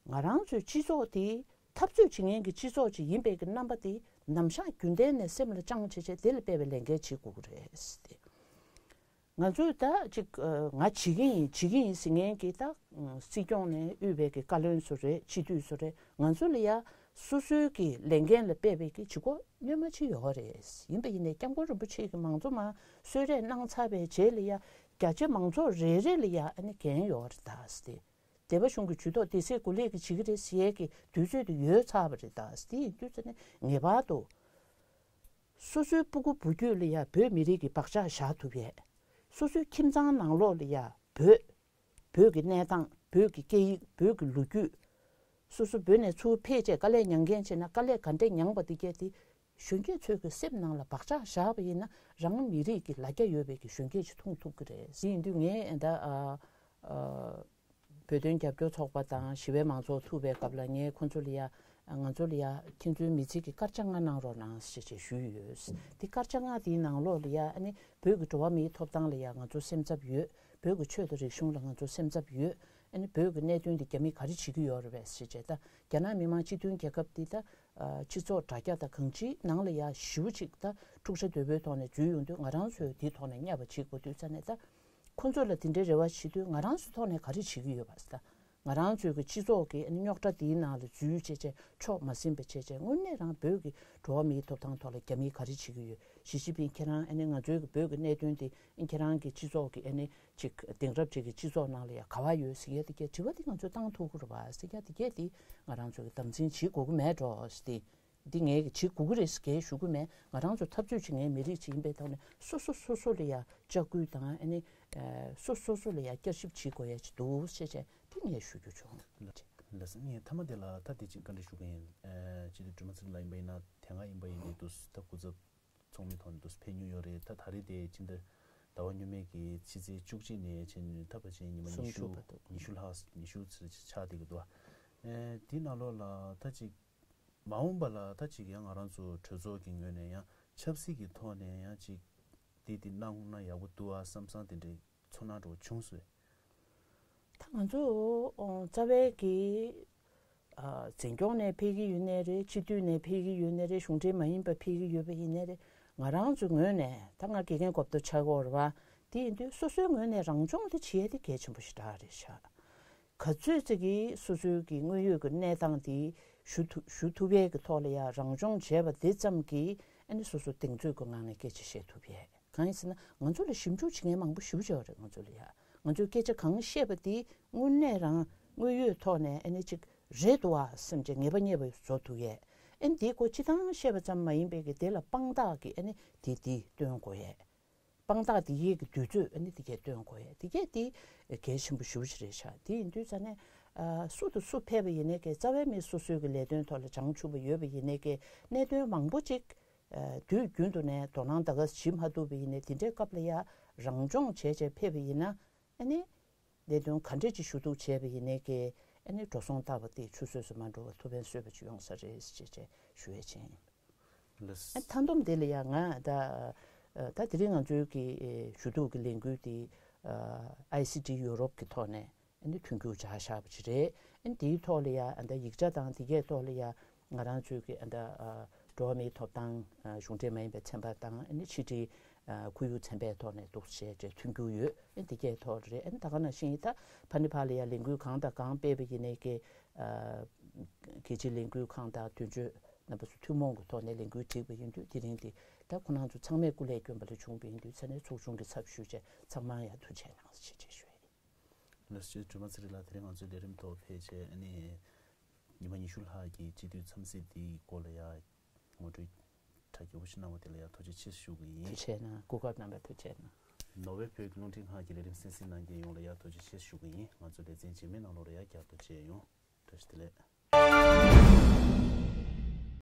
ང་རང་ཚོའི་སྤྱི་ཚོགས་དེ་འཐབ་རྩོད་བྱེད་མཁན་གྱི་སྤྱི་ཚོགས་ཅིག་ཡིན་པའི་གི་རྣམ་པ་དེ་ནམ་ཞག་རྒྱུན་གཏན་ནས་སེམས་ལ་བཅངས་བྱས་བྱས་དེ་ལ་དཔེ་བའི་ལས་འགན་བྱེད་དགོས་ཀྱི་རེད་ཟེར་ཏེ། ང་ཚོས་ད་ཅིག་ང་བྱེད་ཀྱི་ཡིན་བྱེད་ཀྱི་ཡིན་ཟེར་མཁན་གྱི་ད་སྲིད་སྐྱོང་ནས་དབུས་པའི་གི་བཀའ་བློན་ཚོ་རེད། སྤྱི་འཐུས་ཚོ་རེད། ང་ཚོ་ལ་ཡ་སོ་སོའི་གི་ལས་འགན་ལ་དཔེ་བའི་གི་བྱེད་སྒོ་སྣོན་མ་ཅིག་ཡོད་རེད། ཡིན་པ་ཡིན་ནའི་སྐྱབས་མགོན་རིན་པོ་ཆེ་གི་མང་གཙོ་མར་གསོལ་རས་གནང་ཚར་བའི་རྗེས་ལ་ཡ་རྒྱ་ཆེ་མང་ཚོགས་རེ་རེ་ལ་ཡ་ཨ་ནི་འགན་ཡོད་རེད་ད་ཟེར་ཏེ། སྡེ་པ་གཞུང་གི་ཇུས་གཏོགས་སྡེ་སྲིད་འགོ་ལས་ཀྱི་བྱེད་ཀྱི་རེད་ཟེར་ཡས་ཀྱི་དུས་ཚོད་དུ་ཡོལ་ཚར་བ་རེད་ད། དེ་ཡིན་དུས་ཙ་ནས་ངེས་པར་དུ་སོ་སོའི་སྤུ་གུ་བུ་རྒྱུད་ལ་ཡ་བོད་མི་རིགས་ཀྱི་བག་ཆགས་བཞག་ཐུབ་ཡས། སོ་སོའི་ཁྱིམ་ཚང་ནང་ལོགས་ལ་ཡ་བོད། བོད་ཀྱི་གནས་སྟངས། བོད་ཀྱི་སྐད་ཡིག་བོད་ཀྱི་ལོ་རྒྱུས། སོ་སོ་བོད་ནས་ཚུར་ཕེབས་བྱས་དཀའ་ལས་མྱངས་མཁན་བྱས་ན་དཀའ་ལས་ག་འདྲས་མྱངས་པ་དེ་གས་དེ། གཞོན་སྐྱེས་ཚོའི་གི་སེམས་ནང་ལ་བག་ཆགས་བཞག་པ་ཡིན་ན་རང་མི་རིགས་ཀྱི་ལ་རྒྱ་ཡོད་པའི་གི་གཞོན་སྐྱེས་ཅིག་མཐོང་ཐུབ་ཀྱི་རེད། དེ་ཡིན་དུས་ངས་ད་ཨ་ཨ་བོད་དོན་རྒྱབ་སྐྱོར་ཚོགས་པ་དང་ཞི་བའི་མང་ཚོགས་ཐུག་པའི་སྐབས་ལ་ངས་ཁོང་ཚོ་ལ་ཡ་ང་ཚོ་ལ་ཡ་ཁྱེད་ཚོའི་མི་ཚེ་གི་སྐར་ཆ་ལྔ་གནང་རོགས་གནང་ཞེས་བྱས་ཞུས་ཡོད། དེ་སྐར་ཆ་ལྔ་དེའི་ནང་ལོགས་ལ་ཡ་ཨ་ནི་བོད་ཀྱི་འགྲོ་བ་མིའི་ཐོབ་ཐང་ལ་ཡ་ང་ཚོ་སེམས་འཚབ་ཡོད། བོད་ཀྱི་ཆོས་དང་རིག་གཞུང་ལ་ང་ཚོ་སེམས་འཚབ་ཡོད། ཨ་ནི་བོད་ཀྱི་གནད་དོན་འདི་རྒྱ་མིས་ག་རེ་བྱེད་ཀྱི་ཡོད་རེད་པས་ཞེས་བྱས་ད་རྒྱ་ནག་མི་དམངས་སྤྱི་མཐུན་རྒྱལ་ཁབ་འདི་ད། སྤྱི་ཚོགས་དྲ་རྒྱ་དང་གང་ཅིའི་ནང་ལ་ཡ་ཞེ་པོ་ཅིག་ད་འཁྲུག་ཆ་དོད་པོའི་ཐོག་ནས་འཛུལ་ཡོང་དུས་ང་རང་ཚོས་དེའི་ཐོག་ནས་བསྙད་པ་བྱེད་དགོས་དུས་ཙ་ནས་ད་ཁོ་ཚོ་ལ་དེ་འདྲའི་རེ་བ་བྱེད་དུས་ང་རང་ཚོའི་ཐོག་ནས་ག་རེ་བྱེད་ཀྱི་ཡོད་པ་ཟེར་ད། ང་རང་ཚོའི་གི་སྤྱི་ཚོགས་ཀྱི་རྙོག་དྲ་དེའི་ནང་ལ་འཛུལ་བྱས་བྱས་ཆོག་མ་ཟིན་པ་བྱས་བྱས་དངོས་གནས་རང་བོད་ཀྱི་འགྲོ་བ་མིའི་ཐོབ་ཐང་ཐོག་ལ་རྒྱ་མིས་ག་རེ་བྱེད་ཀྱི་ཡོད། ཞི་ཅིན་ཕིང་ཁྱེད་རང་ཨ་ནི་ང་ཚོའི་གི་བོད་ཀྱི་གནད་དོན་དེ་ཁྱེད་རང་གི་སྤྱི་ཚོགས་ཀྱི་ཨ་ནི་ཅིག་དེང་རབས་ཅིག་གི་སྤྱི་ཚོགས་ནང་ལ་ཡ་ག་བ་ཡོད་ཟེར་ཡ་དེ་གས་དྲི་བ་དེ་ང་ཚོས་བཏང་ཐུབ་ཀྱི་རེད་པ་ཟེར་ཡ་དེ་གས་དེ་ང་རང་ཚོ་གི་དམ་འཛིན་བྱེད་དགོས་ཀྱི་མེད་འགྲོ་ཟེར་ཏེ། འདི་ངས་གི་བྱེད་དགོས་ཀྱི་རེད་ཟེར་གས་ཞུ་གི་མེད། ང་རང་ཚོ་འཐབ་རྩོད་བྱེད་མཁན་མི་རིགས་ཅིག་ཡིན་པའི་ཐོག་ནས་སོ་སོ་སོ་སོ་ལ་ཡ་ལྕག་སྐུལ་དང་ཨ་ནི་སོ་སོ་སོ་ལ་ཡ་བསྐྱར་ཞིབ་བྱེད་དགོས་ཡ་ཅིག་འདུག་ཞེས་བྱས་དེ་ངས་ཞུ་རྒྱུ་བྱུང་། ལགས་སོ། ངས་མཐའ་མ་དེ་ལ་ད་དེ་ཅིག་བཀའ་འདྲི་ཞུ་གི་ཡིན། སྤྱི་འཐུས་སྒྲོལ་མ་ཚེ་རིང་ལགས་ཡིན་པ་ཡིན་ན་དེ་སྔ་ཡིན་པ་ཡིན་དུས་ད་སྐུ་ཚབ་ཚོགས་མི་ཐོག་ནས་འདུག་སེ་ཕེབས་མྱོང་ཡོད་རེད། ད་ད་རེས་དེ་ཕྱི་ཟླ་ཟླ་བ་སྔོན་མའི་གི་ཕྱི་ཚེས་བཅུ་གཅིག་ནས་ཕྱིན་ད་བར་ཕྱིན་ཉི་མ་ཉི་ཤུ་ཉི་ཤུ་ལྷག་ཉི་ཤུ་ཙམ་ཆགས་བསྡད་ཀྱི་འདུག་ཨེ་དེའི་ནང་ལོགས་ལ་ད་ཅིག་མ་འོངས་པ་ལ་ད་ཅིག་ཡང་ང་རང་ཚོ་གྲོས་ཚོགས་ཀྱི་ངོས་ནས་ཡང་ཆབ་སྲིད་ཀྱི་ཐོག་ནས་ཡང་ཅིག་དེ་དེ་གནང་ན་ཡག་པོ་འདུག་ཨ་བསམ་བསམ་དེ་འདྲའི་ཚོར་སྣང་འདྲ་བོ་བྱུང་སོང་། ད་ང་ཚོ་ཨོ་རྩ་བའི་གི་ཨ་འཛིན་སྐྱོང་ནས་ཕེབས་ཀྱི་ཡོད་ནའི་རེད། སྤྱི་འཐུས་ནས་ཕེབས་ཀྱི་ཡོད་ནའི་རེད། གཞུང་འབྲེལ་མ་ཡིན་པ་ཕེབས་ཀྱི་ཡོད་པ་ཡིན་ནའི་རེད། ང་རང་ཚོའི་ངོས་ནས་ད་ང་དགེ་རྒན་གོ་བརྡ་ཆགས་ཀྱི་ཡོད་རེད་པ། དེ་ཡིན་དུས་སོ་སོའི་ངོས་ནས་རང་སྦྱོང་དེ་བྱེད་ཡ་དེ་གལ་ཆེན་པོ་ཞེ་དྲག་རེད་ཤག་ག་ཚོད་ཅིག་གིས་སོ་སོའི་གི་དངོས་ཡོད་ཀྱི་གནས་སྟངས་དེ་ཞུ་ཐུབ་ཞུ་ཐུབ་ཡས་ཀྱི་ཐོག་ལ་ཡ་རང་སྦྱོང་བྱས་པ་དེ་ཙམ་གྱིས་ཨ་ནི་སོ་སོ་གདེང་ཚོད་ཀྱི་ངང་ནས་སྐད་ཆ་བཤད་ཐུབ་ཡས། གང་ཡིན་ཟེར་ན་ང་ཚོ་ལ་ཞིབ་འཇུག་བྱེད་མཁན་མང་པོ་ཞེ་པོ་ཅིག་ཡོད་རེད། ང་ཚོ་ལ་ཡ་ང་ཚོས་སྐད་ཆ་གང་བཤད་པ་དེ་དངོས་གནས་རང་དངོས་ཡོད་ཐོག་ནས་ཨ་ནི་ཅིག་རེད་འདུག་བ་བསམ་བྱས་ངེས་པ་རྙེད་པ་བཟོ་ཐུབ་ཡས། ཨ་ནི་དེའི་སྐོར་སྤྱི་བཏང་བཤད་པ་ཙམ་མ་ཡིན་པའི་གི་དེ་ལ་དཔང་རྟགས་ཀྱི་ཨ་ནི་དེ་དེ་སྟོན་དགོས་ཡས། དཔང་རྟགས་དེ་ཡས་ཀྱི་དུས་ཚོད་ཨ་ནི་དེ་གས་སྟོན་དགོས་ཡས། དེ་གས་དེ་གལ་ཆེན་པོ་ཞེ་པོ་ཅིག་རེད་ཤག་དེ་ཡིན་དུས་ཙ་ནས་ཨ་སུ་དང་སུ་ཕེབས་པ་ཡིན་ནའི་གི་རྩ་བའི་མི་སོ་སོའི་གི་ལས་དོན་ཐོག་ལ་བྱང་ཆུབ་པ་ཡོད་པ་ཡིན་ནའི་གི་གནད་དོན་མང་པོ་ཅིག་ཨ་དུས་རྒྱུན་དུ་ནས་དོ་སྣང་ད་ག་བྱེད་མ་ཐུབ་པ་ཡིན་ནའི་དེ་འདྲའི་སྐབས་ལ་ཡ་རང་སྦྱོང་བྱས་བྱས་ཕེབས་པ་ཡིན་ན་ཨ་ནི་ལས་དོན་ག་འདྲས་ཅིག་ཞུ་གཏུག་བྱས་པ་ཡིན་ནའི་གི་ཨ་ནི་འགྲོ་སོང་བཏབ་པ་དེ་ཆུད་ཟོས་སུ་མ་འགྲོ་བ་ཐུགས་ཕན་གསོས་པ་ཅིག་ཡོང་ས་རེད་ཅེས་བྱས་ཞུ་ཡས་ཅིག་ཡིན། ལགས། ཨ་མཐའ་སྡོམ་དེ་ལ་ཡང་ང་ད་ད་དེ་རིང་ང་ཚོའི་གི་ཞུ་གཏུག་གི་ལས་འགུལ་དེ་ཨའི་སི་ཊི་ཡུ་རོབ་ཀྱི་ཐོག་ནས་ཨ་ནི་མཐུན་འགྱུར་བྱ་བཞག་པ་ཅིག་རེད། ཨ་ནི་དེའི་ཐོག་ལ་ཡང་ཨ་ད་ཡིག་ཆ་དང་དེ་གའི་ཐོག་ལ་ཡང་ང་རང་ཚོའི་གི་ཨ་ད་འགྲོ་བ་མིའི་ཐོབ་ཐང་གཞུང་འབྲེལ་མ་ཡིན་པའི་ཚན་པ་དང་ཨ་ནི་ཕྱི་དྲིལ་ཁོར་ཡུག་ཚན་པའི་ཐོག་ནས་འདུག་བྱས་བྱས་མཐུན་འགྱུར་ཡོད། ཨ་ནི་དེ་གའི་ཐོག་རེད། ཨ་ནི་ད་ག་ནང་བཞིན་ད་ཕ་ནི་ཕ་ལ་ཡང་ལས་འགུལ་གང་དང་གང་སྤེལ་བ་ཡིན་ནའི་གི་རྒྱལ་སྤྱིའི་ལས་འགུལ་ཁང་དང་དོན་གཅོད་རྣམ་པ་ཚོ་ཐུན་མོང་གི་ཐོག་ནས་ལས་འགུལ་བསྒྲིགས་པ་ཡིན་དུས་དེ་རིང་འདི་ད་ཁོ་རང་ཚོ་ཚང་མས་སྐུ་ལས་བསྐྱོན་པ་ལས་བྱུང་བ་ཡིན་དུས་ས་གནས་ཚོགས་ཆུང་གི་ཚབ་ཞུས་བྱས་ཚང་མ་ཡང་ཐུགས་རྗེ་གནང་ཞེས་བྱས་ཞུ་ཡ་ཡིན། ལགས་སོ། སྒྲོལ་མ་ཚེ་རིང་ལགས། དེ་རིང་ང་ཚོའི་ལས་རིམ་ཐོག་ཕེབས་བྱས་ཨ་ནི་ཉི་མ་ཉི་ཤུ་ལྷག་གི་སྤྱི་འཐུས་འཚམས་གཟིགས་འདིའི་སྐོར་ལ་ཡང་ངོ་སྤྲོད་གྲ་རྒྱས་པོ་ཞིག་གནང་བ་དེ་ལ་ཡང་ཐུགས་རྗེ་ཆེ་ཞུ་གི་ཡིན། ཐུགས་རྗེ་གནང་། གོ་སྐབས་གནང་བར་ཐུགས་རྗེ་གནང་། ནོར་ཝེ་བོད་ཀྱི་རླུང་འཕྲིན་ཁང་གི་ལས་རིམ་གསན་གཟིགས་གནང་མཁན་ཡོངས་ལ་ཡང་ཐུགས་རྗེ་ཆེ་ཞུ་གི་ཡིན། ང་ཚོའི་ལེ་ཚན་རྗེས་མའི་ནང་ལོགས་ལ་ཡང་བསྐྱར་དུ་མཇལ་ཡོང་། བཀྲ་ཤིས་བདེ་ལེགས།